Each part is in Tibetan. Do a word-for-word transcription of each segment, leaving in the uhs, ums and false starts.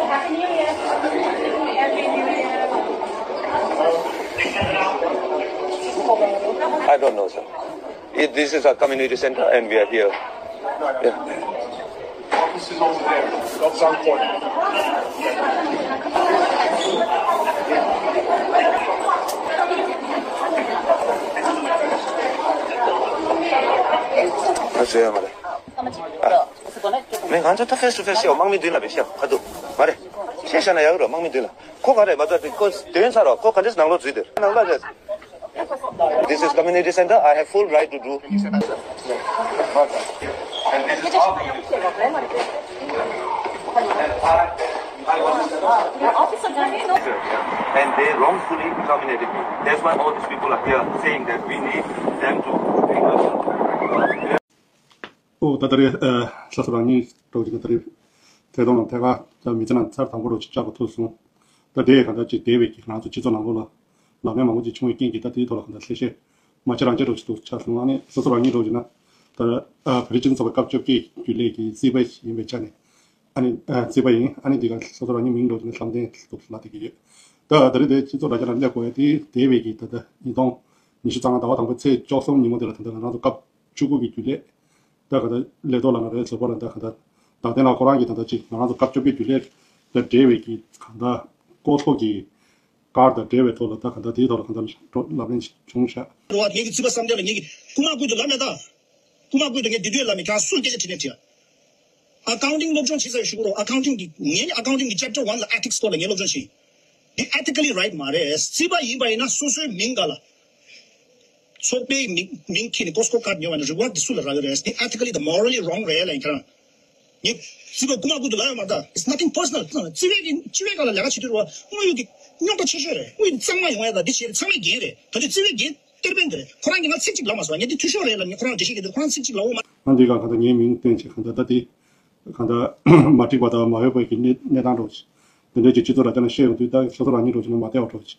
I don't know, sir. It, this is a community center and we are here. Yeah. Office is over there. That's our point. ཨ་ཟེར་ཡ་མ་རེད། ཨ། མེ་ང་ཚོ་ད་ཕེས་ཊུ་ཕེས་ཡོད། དམག་མི་མདུན་ལ་བེ་ཤ་ཁ་ཐུག་མ་རེད། ཤེས་བྱ་ན་ཡག་རོ་དམག་མི་མདུན་ལ། ཁོ་ག་རེད་མ་ཚོ་དེ་ཁོ་དོན་ཚར་རོ། ཁོ་ག་འདྲས་ནང་ལོགས་འཛུལ་དེར་ནང་ལ་རེད། This is community center. I have full right to do. And this is our community. And I, I was and they wrongfully terminated me. That's why all these people are here saying that we need them to bring us. ཨོ་ད་ད་རེས་ཨ་སོ་སོ་རང་ཉིད་འགྲོ་གི་ད་ད་རེས་ཐད་གཏོང་ནང་ཐད་ཀར་ད་མི་ཚེ་ནང་ཚར་དང་པོ་རོགས་ཅིག་བཅར་དགོས་ཐུག་སོང་། ད་དེ་ག་ད་ཅིག་བསྡད་པའི་གི་ང་ཚོ་སྤྱི་ཚོགས་ནང་ལོགས་ལ་ལག་ལེན་མང་པོ་ཅིག་བྱུང་བའི་རྐྱེན་གྱིས་ད་དེའི་ཐོག་ལ་ག་ད་ལྷད་ཤེས་མ་བྱེད་རང་བྱེད་རོགས་ཅིག་ཏུ་ཆགས་སོང་། ཨ་ནི་སོ་སོ་རང་ཉིད་རོགས་ཅིག་ན་ད་ཨ་བོད་རིགས་སྤྱི་མཐུན་ཚོགས་པའི་སྐབས་བཅོ་བརྒྱད་རྒྱུན་ལས་ཀྱི་རྩིས་པ་ཡིན་པའི་ཆ་ནས་ཨ་ནི་ཨ་རྩིས་པ་ཡིན། ཨ་ནི་འདི་ག་སོ་སོ་རང་ཉིད་མིང་རོགས་ཅིག་ན་བསམ་གཏན་འདུག་ལ་དེ་གི་ཡོད། ད་ད་རེས་དེ་སྤྱི་ཚོགས་དྲ་རྒྱ་ལ་སླེབས་དགོས་ཡ་དེ་བསྡད་པའི་གི་ད་ལྟ་ཉིས་སྟོང་ཉི་ཤུ་རྩ་ལྔ་ཟླ་བ་དང་པོའི་ཚེས་བཅུ་གསུམ་ཉིན་མོ་དེ་ལ་ད་ལྟ་ང་རང་ཚོ་སྐབས་བཅུ་དགུ་གི་རྒྱུན་ལས་ད་ག་ད་ལས་ཐོག་ལ་ང་རའི་བཟོ་པ་ལ་ད་ག་ད་ད་ལྟའི་ནང་ཁོ་རང་གིས་ད་ལྟ་ཅིག་ང་རང་ཚོ་སྐབས་བཅོ་བརྒྱད་རྒྱུན་ལས་དང་འབྲེལ་བའི་གི་ག་ད་ལྐོག་ཟ་གི་ཀར་དང་འབྲེལ་བའི་ཐོག་ལ་ད་ག་ད་དེའི་ཐོག་ལ་ག་ད་ལབ་གླེང་བྱུང་ཤག་རེད་བ། ངེད་ཀྱི་རྩིས་པ་བསམ་གཏན་ལ་ངེད་ཀྱི་རྐུ་མ་རྐུས་འདུག་ལབ་མེད་ད། རྐུ་མ་རྐུས་འདུག་ངས་འདི་དུས་ལ་མི་ཁྱང་སུ་སྐད་ཆ་དྲིས་ནས་དྲིས། Accounting སློབ་སྦྱོང་བྱེད་ས་ཞུ་གི་རོགས། Accounting གི་ངས་ནི་Accounting གི་Chapter one ལ་Ethics སྐོར་ལ་ངས་སློབ་སྦྱོང་བྱས། འདི་ethically right མ་རེད། རྩིས་པ་ཡིན་པ་ཡིན་ན་སོ་སོའི་མིང་ག་ལ། ཚོགས་པའི་མིང་མིང་ཁྱེར་ནས་ཀོ་སི་ཀོ་ཀར་ཉོ་བ་ནི་reward འདི་སུ་ལ་རག་གི་རེད། འདི་ethically the morally wrong རེད་ལབ་ཡིན་ཁྱེད་རང་། ངས་རྩིས་པ་རྐུ་མ་རྐུ་འདུག་ལབ་ཡོད་མ་རེད་ད། It's nothing personal. རྩིས་པའི་གི་སྤྱི་པའི་སྒང་ལ་ལས་ཀ་བྱེད་དུས་རེད་བ། དངུལ་གྱི་རྙོག་དྲ་ཆེ་ཤོས་རེད། དངུལ་གཙང་མ་ཡོང་ཡ་ད་འདི་བྱེད་ཚང་མས་འགན་རེད། ད་འདི་རྩིས་པའི་འགན། གཏེར་དཔོན་དེ་རེད། ཁོ་རང་གིས་ང་ཚིག་གཅིག་ལབ་མ་སོང་། ངས་འདི་འཐུས་ཤོར་རེད་ལབ་ནས་ཁོ་རང་འགྲེལ་བཤད་རྒྱག་དུས་ཁོ་རང་ཚིག་གཅིག་ལབ་འོང་མ། ཨ་འདི་ག་གང་ལྟར་ངའི་མིང་བཏོན་བྱས་གང་ལྟར་ད་འདི་གང་ལྟར་མ་འགྲིག་པ་དང་མ་འོས་པ་གི་གནས་གནས་སྟངས་འགྲོ་བྱས། འདི་འདྲའི་ཅིག་སྤྱི་ཚོགས་དྲ་རྒྱ་ནང་བཤད་ཡོང་དུས་ད་སོ་སོ་རང་ཉིད་འགྲོ་བྱས་ན་མ་བདེ་བ་འགྲོ་བྱས།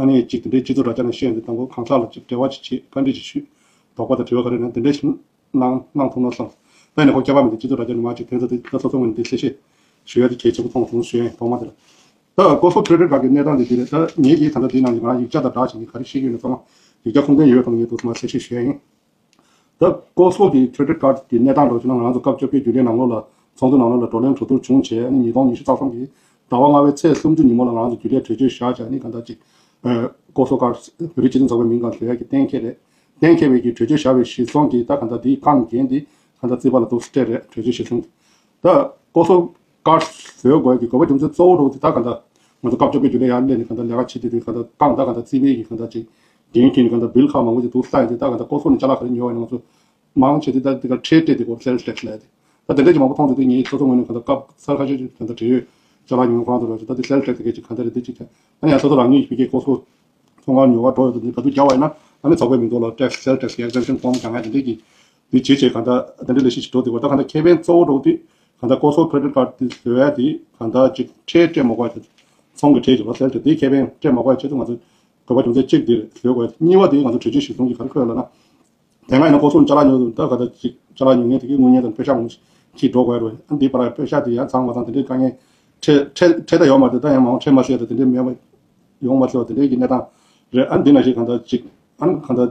ཨ་ནི་ཅིག་འདི་འདྲའི་སྤྱི་ཚོགས་དྲ་རྒྱ་ནང་བཤད་ཡོང་དུས་དང་པོ་གང་ཟག་ལ་ཅིག་འབྲེལ་བ་ཅིག་བྱེད་བཀའ་འདྲི་ཅིག་ཞུས། དོགས་པ་དང་དྲི་བ་ག་རེ་ན་འདི་འདྲའི་ཞིག་གནང་གནང་ཐུབ་ན་བསམ། ད་ཡིན་ནའི་ཁོ་ཁྱད་པར་མི་འདུག་སྤྱི་ཚོགས་དྲ་རྒྱ་ནང་མ་ཅིག་དེ་ཚོ་དེ་ད་སོ་སོ་ངོས་ནས་འདི་གསལ་བཤད་ཞུ་ཡ་དེ་གལ་ཆེན་པོ་མཐོང་སོང་ཞུ་ཡ་ཡིན་དོགས་མ་དེ་ལ། ད་ཀོ་སོ་ཁེ་རེ་ཌིཊ་ཀར་གྱི་གནས་སྟངས་དེ་འདི་རེད། ད་ངེད་ཀྱིས་ད་ལྟ་འདི་ནང་གི་ང་རང་ཡིག་ཆ་དང་སྦྲགས་བྱས་ནས་ག་རེ་ཤེས་ཀྱི་ཡོད་ན་ཚང་མ་ཡིག་ཆ་ཁུངས་ལྡན་ཡོད་དང་མེད་འདུག་ཚང་མ་གསལ་བཤད་ཞུ་ཡ་ཡིན། ད་ཀོ་སོ་གི་ཁེ་རེ་ཌིཊ་ཀར་གྱི་གནས་སྟངས་འདྲ་བྱུང་ན་ང་རང་ཚོ་སྐབས་བཅོ་བརྒྱད་རྒྱུན་ལས་ནང་ལོགས་ལ་ཚོགས་འདུ་ནང་ལོགས་ལ་བགྲོ་གླེང་གྲོས་བསྡུར་བྱུང་བྱས། ཨ་ནི་ཉིས་སྟོང་ཉི་ཤུ་རྩ་གསུམ་གྱི་ཟླ་བ་ལྔ་པའི་ཚེས་སུམ་ཅུ་ཉིན་མོ་ལ་ང་རང་ཚོ་རྒྱུན་ལས་གྲོས་ཆོད་བཞག་བྱས། ཨ་ནི་གང་ལྟར་ཅིག་ཀོ་སོ་ཀར་བོད་རིགས་སྤྱི་མཐུན་ཚོགས་པའི་མིང་གང་བཟོ་ཡ་གི་གཏན་འཁེལ་རེད། གཏན་འཁེལ་བའི་གི་གྲོས་ཆོད་བཞག་པའི་གཞིར་བཟུང་གིས་ད་གང་ལྟར་དེའི་རྐང་འགན་དེ་གང་ལྟར་རྩིས་པ་ལ་འདུག་སྤྲད་རེད། གྲོས་ཆོད་གཞིར་བཟུང་གིས། ད་ཀོ་སོ་ཀར་བཟོ་དགོས་ཀྱི་དགོས་པ་རྒྱུ་མཚན་གཙོ་བོ་འདྲ་བོ་དེ་ད་གང་ལྟར་ང་ཚོ་སྐབས་བཅོ་བརྒྱད་རྒྱུན་ལས་ཡར་སླེབས་ནས་གང་ལྟར་ལས་ཀ་བྱེད་དུས་དུས་གང་ལྟར་རྐང་ད་གང་ལྟར་རྩིས་པའི་གི་གང་ལྟར་ཅིག་འགན་འཁྱེར་ནས་གང་ལྟར་བིལ་ཁག་མང་པོ་ཅིག་འདུག་ལྷག་ཡོད་དུས། ད་གང་ལྟར་ཀོ་སོ་ནས་ཅ་ལག་ག་རེ་ཉོ་བ་ཡིན་ན་ང་ཚོ་མང་ཆེ་དེ་ད་དེ་ག་ཁྲེ་ཌི་ཊེག་སི་ལབ་ཡ་དེ། ད་དེ་འདྲ་ཅིག་མང་པོ་མཐོང་དུས་དེ་ངས་སོ་སོ་ངོས་ནས་གང་ལྟར་སྐབས་གསར་ཁ་ཤས་ཅིག་གང་ལྟར་འབྲེལ་ཡོད་ཅ་ལག་ཉོ་མཁན་ཁོ་རང་ཚོ་ལ་ད་དེ་སེལ་ཊེག་སི་དེ་ག་ཅིག་གང་ལྟར་རེད། དེ་ཅིག་ད་ཨ་ནི་ཡང་སོ་སོ་རང་ཉིད་ཕ་གིའི་ཀོ་སོ་ཚོང་ཁང་ཉོ་གར་འགྲོ་ཡོད་དུས་ད་དུང་རྒྱག་པ་ཡིན་ན་ཨ་ནི་ཚོགས་པའི་མིང་ཐོག་ལ་ཊེག་སི་སེལ་ཊེག་སི་ཨེག་ཛེམ་ཤན་ཕོམ་རྒྱག་ཡ་དེ་འདྲ་གི་དེ་བྱེད་བྱེད་གང་ལྟར་དེ་འདྲ་ལས་གཞི་ཞིག་འགྲོ་དུས་བར། ད་གང་ལྟར་ཁེ་ཕན་གཙོ་བོ་འདྲ་བོ་དེ་གང་ལྟར་ཀོ་སོ་ཁེ་རེ་ཌིཊ་ཀར་དེ་བཟོ་ཡ་དེ་གང་ལྟར་ཅིག་ཁྲལ་སྤྲད་མ་དགོས་ཡ་དེ། ཚོང་གི་ཁྲལ་ཅིག་ལ་སེལ་ཊེག་སི་དེ་ཁེ་ཕན་སྤྲད་མ་དགོས་ཡ་ཆེད་དུ་ང་ཚོ་དགོས་པ་རྒྱུ་མཚན་གཅིག་དེ་རེད། བཟོ་དགོས་ཡ་དེ། གཉིས་པ་དེ་ང་ཚོ་གྲོས་ཆོད་གཞིར་བཟུང་གི་ག་རེ་འཁོད་ཡོད་ལབ་ན། དེ་སྔ་ཡིན་ན་ཀོ་སོ་ནས་ཅ་ལག་ཉོ་དུས་ད་ག་ད་ཅིག་ཅ་ལག་ཉོ་མཁན་དེ་གའི་དངུལ་གཉེར་དང་པེ་ཤག་ངོ་ཅིག་འགྲོ་དགོས་རེད། ཨ་འདི་བར་པེ་ཤག་དེ་ཡང་ཚང་མ་དང་དེ་འདྲའི་དཀའ་ངལ་འཕྲད་འཕྲད་འཕྲད་ད་ཡོད་མ་རེད། ད་ཡང་མང་པོ་འཕྲད་མ་སྲིད་ད་དེ་འདྲའི་མེད་པ་ཡོང་མ་སྲིད་པ་དེ་འདྲའི་གི་གནས་སྟངས་རེད། ཨ་འདི་ནང་བཞིན་གང་ལྟར་ཅིག་ཨ་ནི་གང་ལྟར་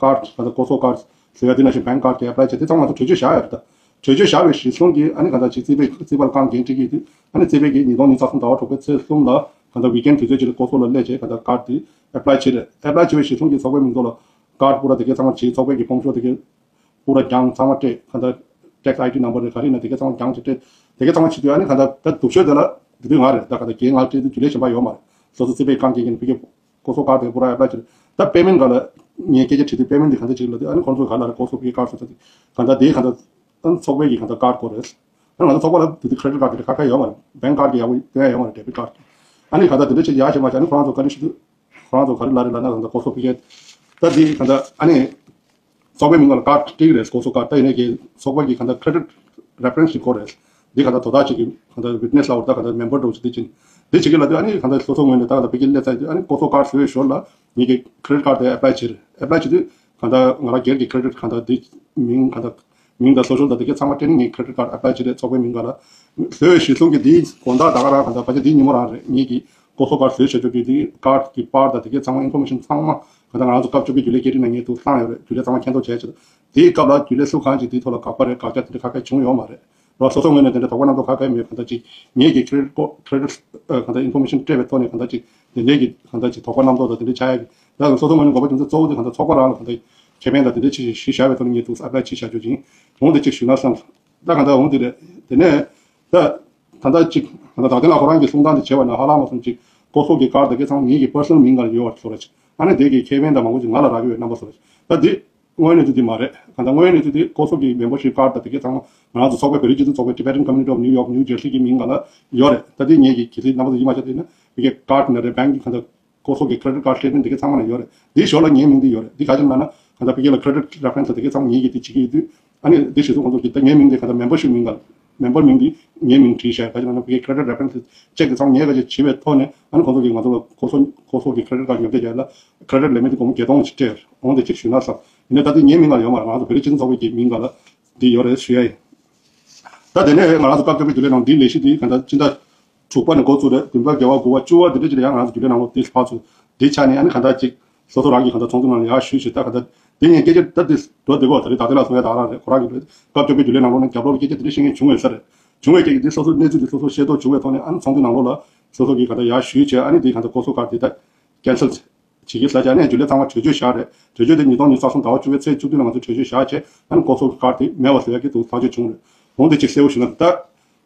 ཀར་ཌི་གང་ལྟར་ཀོ་སོ་ཀར་ཌི་ཟེར་ཡ་འདི་ནང་བཞིན་བེང་ཀར་ཌི་དེ་ཨེ་པ་ལའི་བྱས་དེ་ཚང་མ་ང་ཚོ་གྲོས་ཆོད་བཞག་ཡོད་རེད། ད་གྲོས་ཆོད་བཞག་པའི་གཞིར་བཟུང་གིས་ཨ་ནི་གང་ལྟར་ཅིག་རྩིས་པའི་རྩིས་པ་ལ་རྐང་འགན་སྤྲད་ཀྱི་ཡོད་དུས་ཨ་ནི་རྩིས་པའི་གི་ཉིས་སྟོང་ཉི་ཤུ་རྩ་གསུམ་ཟླ་བ་དྲུག་པའི་ཚེས་གསུམ་ལ་གང་ལྟར་ཝིག་ཨེན་དུས་ཚོད་ཅིག་ལ་ཀོ་སོ་ལ་སླེབས་བྱས་གང་ལྟར་ཀར་ཌི་དེ་ཨེ་པ་ལའི་བྱས་རེད། ཨེ་པ་ལའི་བྱས་པའི་གཞིར་བཟུང་གིས་ཚོགས་པའི་མིང་ཐོག་ལ་ཀར་ཌི་པུ་ར་དེ་གའི་ཚང་མ་བྱས། ཚོགས་པའི་གི་ཕོམ་ཤོག་དེ་གའི་པུ་ར་རྒྱང་ཚང་མ་སྤྲད། གང་ལྟར་ཊེག་སི་ཨའི་ཌི་ནམ་བར་རེད་ག་རེ་ཡིན་ན་དེ་གའི་ཚང་མ་རྒྱང་ཅིག་སྤྲད། དེ་གའི་ཚང་མ་བྱེད་དུས་ཨ་ནི་གང་ལྟར་ད་སྡུག་ཤོས་དེ་ལ་དེ་དུས་ང་རེད། ད་གང་ལྟར་རྒན་ང་སྤྲད་དུས་རྒྱུན་ལས་གཞན་པ་ཡོད་མ་རེད། སོ་སོ་རྩིས་པའི་རྐང་འགན་གྱི་ཕ་གི་ཀོ་སོ་ཀར་ཌི་དེ་པུ་ར་ཨེ་པ་ལའི་བྱས། ད་པེ་མེན་ཊི་སྒང་ལ་ངས་སྐད་ཆ་དྲིས་དུས་པེ་མེན་ཊི་འདི་གང་འདྲ་ཅིག་ལབ་དུས་ཨ་ནི་ཁོང་ཚོས་ག་ལ་རེད། ཀོ་སོ་ཕ་གི་ཀར་ཌི་ཟེར་དུས་གང་ལྟར་དེ་གང་ལྟར་ཨ་ནི་ཚོགས་པའི་གི་གང་ལྟར་ཀར་ཌི་དགོས་རེད། ཨ་ནི་ང་ཚོ་ཚོགས་པ་ལ་དེ་དུས་ཁེ་རེ་ཌིཊ་ཀར་ཌི་དེ་ཁ་ཁ་ཡོད་མ་རེད། བེང་ཀི་ཀར་ཌི་དེ་ཡག་པོ་སྟོན་ཡ་ཡོད་མ་རེད། ཌེ་བིཌ་ཀར་ཌི། ཨ་ནི་གང་ལྟར་དེ་འདྲ་ཅིག་ཡག་ཤོས་མ་བྱས། ཨ་ནི་ཁོ་རང་ཚོ་ག་རེ་ཞུ་དུས་ཁོ་རང་ཚོ་ག་རེ་ལབ་རེད་ལབ་ན་གང་ལྟར་ཀོ་སོ་ཕ་གི་ད་དེ་གང་ལྟར་ཨ་ནི་ཚོགས་པའི་མིང་ལ་ཀར་ཌི་སྤྲད་ཀྱི་རེད། ཀོ་སོ་ཀར་ཌི། ད་ཡིན་ནའི་གི་ཚོགས་པ་གི་གང་ལྟར་ཁེ་རེ་ཌིཊ་རེ་ཕ་རེན་སི་ཅིག་དགོས་རེད། འདི་གང་ལྟར་དོ་བདག་ཅིག་གི་གང་ལྟར་ཝིཊ་ནེ་སི་ལབ་དགོས་རེད། ད་གང་ལྟར་མེམ་བར་འདྲ་བོ་ཅིག་འདི་ཅིག་འདི་བྱེད་ཀྱི་ལབ་དུས་ཨ་ནི་གང་ལྟར་སོ་སོ་ངོས་ནས་ད་གང་ལྟར་ཕ་གིར་སླེབས་ཚར་དུས་ཨ་ནི་ཀོ་སོ་ཀར་ཌི་བཟོས་ཞོར་ལ་ངེད་ཀྱི་ཁེ་རེ་ཌིཊ་ཀར་ཌི་དེ་ཨེ་པ་ལའི་བྱེད་རེད། ཨེ་པ་ལའི་བྱེད་དུས་གང་ལྟར་ང་རང་སྒེར་གྱི་ཁེ་རེ་ཌིཊ་གང་ལྟར་འདི་མིང་གང་ལྟར་ མིང་དང་social་དང་དེ་གའི་ཚང་མ་སྤྲད་ནས་ངས་credit card་apply་བྱེད་རེད། ཚོགས་པའི་མིང་སྒང་ལ་བཟོས་པའི་གཞི་བཟུང་གི་དེའི་དགོང་དག་ད་ག་རང་གང་ལྟར་ཕལ་ཆེར་དེའི་ཉིན་མོ་རང་རེད། ངེད་ཀྱི་Costco card་བཟོས་བྱ་རྒྱུ་དེ་དེའི་card་གི་པར་དང་དེ་གའི་ཚང་མ་information་ཚང་མ་གང་ལྟར་ང་རང་ཚོ་སྐབས་བཅོ་བརྒྱད་རྒྱུན་ལས་སྐད་འཕྲིན་ནང་ངས་ཐུགས་བཏང་ཡོད་རེད། རྒྱུན་ལས་ཚང་མ་མཁྱེན་རྟོགས་བྱས་བྱས། དེའི་སྐབས་ལ་རྒྱུན་ལས་སུ་གང་ཅིག་དེའི་ཐོག་ལ་དགག་པ་རེད་དགག་བྱ་དེ་འདྲ་ག་གེ་བྱུང་ཡོད་མ་རེད། རོགས་སོ་སོ་ངོས་ནས་དེ་འདྲ་དོགས་པ་རྣམ་རྟོག་ག་གེ་མེད། གང་ལྟར་ཅིག་ངེད་ཀྱི་credit card credit་གང་ལྟར་information་སྤྲད་པའི་ཐོག་ནས་གང་ལྟར་ཅིག་དེ་འདྲའི་གི་གང་ལྟར་ཅིག་དོགས་པ་རྣམ་རྟོག་དང་དེ་འདྲ་ཆགས་ཡ་གི་ད་སོ་སོ་ངོས་ནས་དགོངས་པ་རྒྱུ་མཚན་གཙོ་བོ་དེ་གང་ལྟར་ཚོགས་པ་རང་ལ་གང་ལྟར་ཁེ་ཕན་དང་དེ་འདྲ་ཅིག་གཞི་བཞག་པའི་ཐོག་ནས་ངས་ཐུགས་apply་ཅིག་བྱ་རྒྱུ་ཡིན། འོང་དེ་ཅིག་ཞུས་ན་བསམ། ད་གང་ལྟར་འོང་དེ་རེད། དེ་ནས་ད་ད་ལྟ་ཅིག་ད་ལྟ་བདག་ལྟ་ལ་ཁོ་རང་གི་གསུང་སྟངས་དེ་བྱས་པ་ན་ཧ་ལམ་མ་སོང་ཅིག་Costco་གི་card་དེ་གའི་ཚང་མ་ངེད་ཀྱི་personal་མིང་སྒང་ལ་ཡོད་པར་ཚོར་བ་ཅིག་ཨ་ནི་དེ་གི་ཁེ་ཕན་དང་མང་པོ་ཅིག་ང་ལ་རག་གི་ཡོད་རྣམ་པ་ཚོར་བ་ཅིག་ད་དེ་དངོས་གནས་དེ་དེ་མ་རེད། གང་ལྟར་དངོས་གནས་དེ་དེ་Costco་གི་membership card་དང་དེ་གའི་ཚང་མ་ང་རང་ཚོ་ཚོགས་པའི་བོད་རིགས་སྤྱི་མཐུན་ཚོགས་པའི་Tibetan Community of New York New Jersey་གི་མིང་སྒང་ལ་ཡོད་རེད། ད་དེ་ངེད་ཀྱི་གལ་སྲིད་རྣམ་པ་ཚོ་ཡིད་མ་ཆེས་དེ་ན་དེ་གའི་card་ནང་རེད། bank་གི་གང་ལྟར་Costco་གི་credit card statement་དེ་གའི་ཚང་མ་ལ་ཡོད་རེད། དེའི་ཞོར་ལ་ངའི་མིང་དེ་ཡོད་རེད། དེ་ག་ཅི་ལབ་ན་གང་ལྟར་ཕ་གི་ལ་credit reference་དེ་གའི་ཚང་མ་ངེད་ཀྱིས་དེ་བྱེད་ཀྱི་ཡོད་དུས་ཨ་ནི་དེ་གཞི་བཟུང་ཁོང་ཚོ་གིས་ད་ངའི་མིང་དེ་གང་ལྟར་membership་མིང་ག་member་མིང་དེ་ངའི་མིང་བྲིས་བཞག་ག་ཅི་ལབ་ན་ཕ་གི་credit reference་check་དེ་ཚང་མ་ངས་ག་ཅི་བྱེད་པའི་ཐོག་ནས་ཨ་ནི་ཁོང་ཚོ་གིས་ང་ཚོ་ལ་Costco་Costco་གི་credit card་ཉོ་སྟེ་རྒྱག་ལ་credit limit་དེ་སྒོར་མོ་བརྒྱད་སྟོང་ཅིག་སྤྲད་འོང་། དེ་ཅིག་ཞུས་ན་བསམ། ཡིན་ན་ད་དེ་ངའི་མིང་ལ་ཡོད་མ་རེད། ང་ཚོ་བོད་རིགས་སྤྱི་མཐུན་ཚོགས་པའི་གི་མིང་ག་ལ་འདི་ཡོད་རེད་ཞུ་ཡ་ཡིན། ད་དེ་ནས་ང་རང་ཚོ་སྐབས་བཅོ་བརྒྱད་རྒྱུན་ལས་ནང་འདིའི་ལས་གཞི་འདི་གང་ལྟར་སྤྱི་ཟླ་དྲུག་པ་ནས་འགོ་བཙུགས་རེད། བདུན་པ་བརྒྱད་པ་དགུ་པ་བཅུ་པ་འདི་འདྲ་ཅིག་ལ་ཡང་ང་རང་ཚོ་རྒྱུན་ལས་ནང་ལོགས་འདི་ཕར་ཚུར་འདི་ཆགས་ནས་ཨ་ནི་གང་ལྟར་ཅིག་སོ་སོ་རང་གིས་གང་ལྟར་ཚོགས་འདུ་ནང་ལ་ཡར་ཞུས་བྱས་ད་གང་ལྟར་འདི་ངས་སྐད་ཆ་ད་འདི་འགྲོ་བདེ་གོ་ད་རེས་ད་ལྟ་ལ་སོང་ཡ་ད་རང་རེད། ཁོ་རང་གིས་རེད། སྐབས་བཅོ་བརྒྱད་རྒྱུན་ལས་ནང་ལོགས་ནས་རྒྱབ་ལོགས་ཀྱི་སྐད་ཆ་འདི་འདྲ་བཤད་མཁན་བྱུང་བས་ས་རེད། བྱུང་བའི་སྐད་ཀྱི་འདི་སོ་སོ་གནས་ཚུལ་འདི་སོ་སོ་ཤེས་རྟོགས་བྱུང་བའི་ཐོག་ནས་ཨ་ནི་ཚོགས་འདུ་ནང་ལོགས་ལ་སོ་སོ་གིས་གང་ལྟར་ཡར་ཞུས་བྱས་ཨ་ནི་འདི་གང་ལྟར་Costco་card་འདི་ད་cancel་བྱེད་ཀྱི་ཟེར་བྱས་ཨ་ནི་རྒྱུན་ལས་ཚང་མ་གྲོས་ཆོད་བཞག་རེད། གྲོས་ཆོད་དེ་ཉིས་སྟོང་ཉི་ཤུ་རྩ་གསུམ་ཟླ་བ་བཅུ་པའི་ཚེས་བཅུ་བདུན་ལ་ང་ཚོས་གྲོས་ཆོད་བཞག་བྱས་ཨ་ནི་Costco་card་དེ་མེད་པ་བཟོ་ཡག་གི་འདུག་ཐག་གཅོད་བྱུང་རེད། འོང་དེ་ཅིག་གསལ་པོ་ཞུ་ན་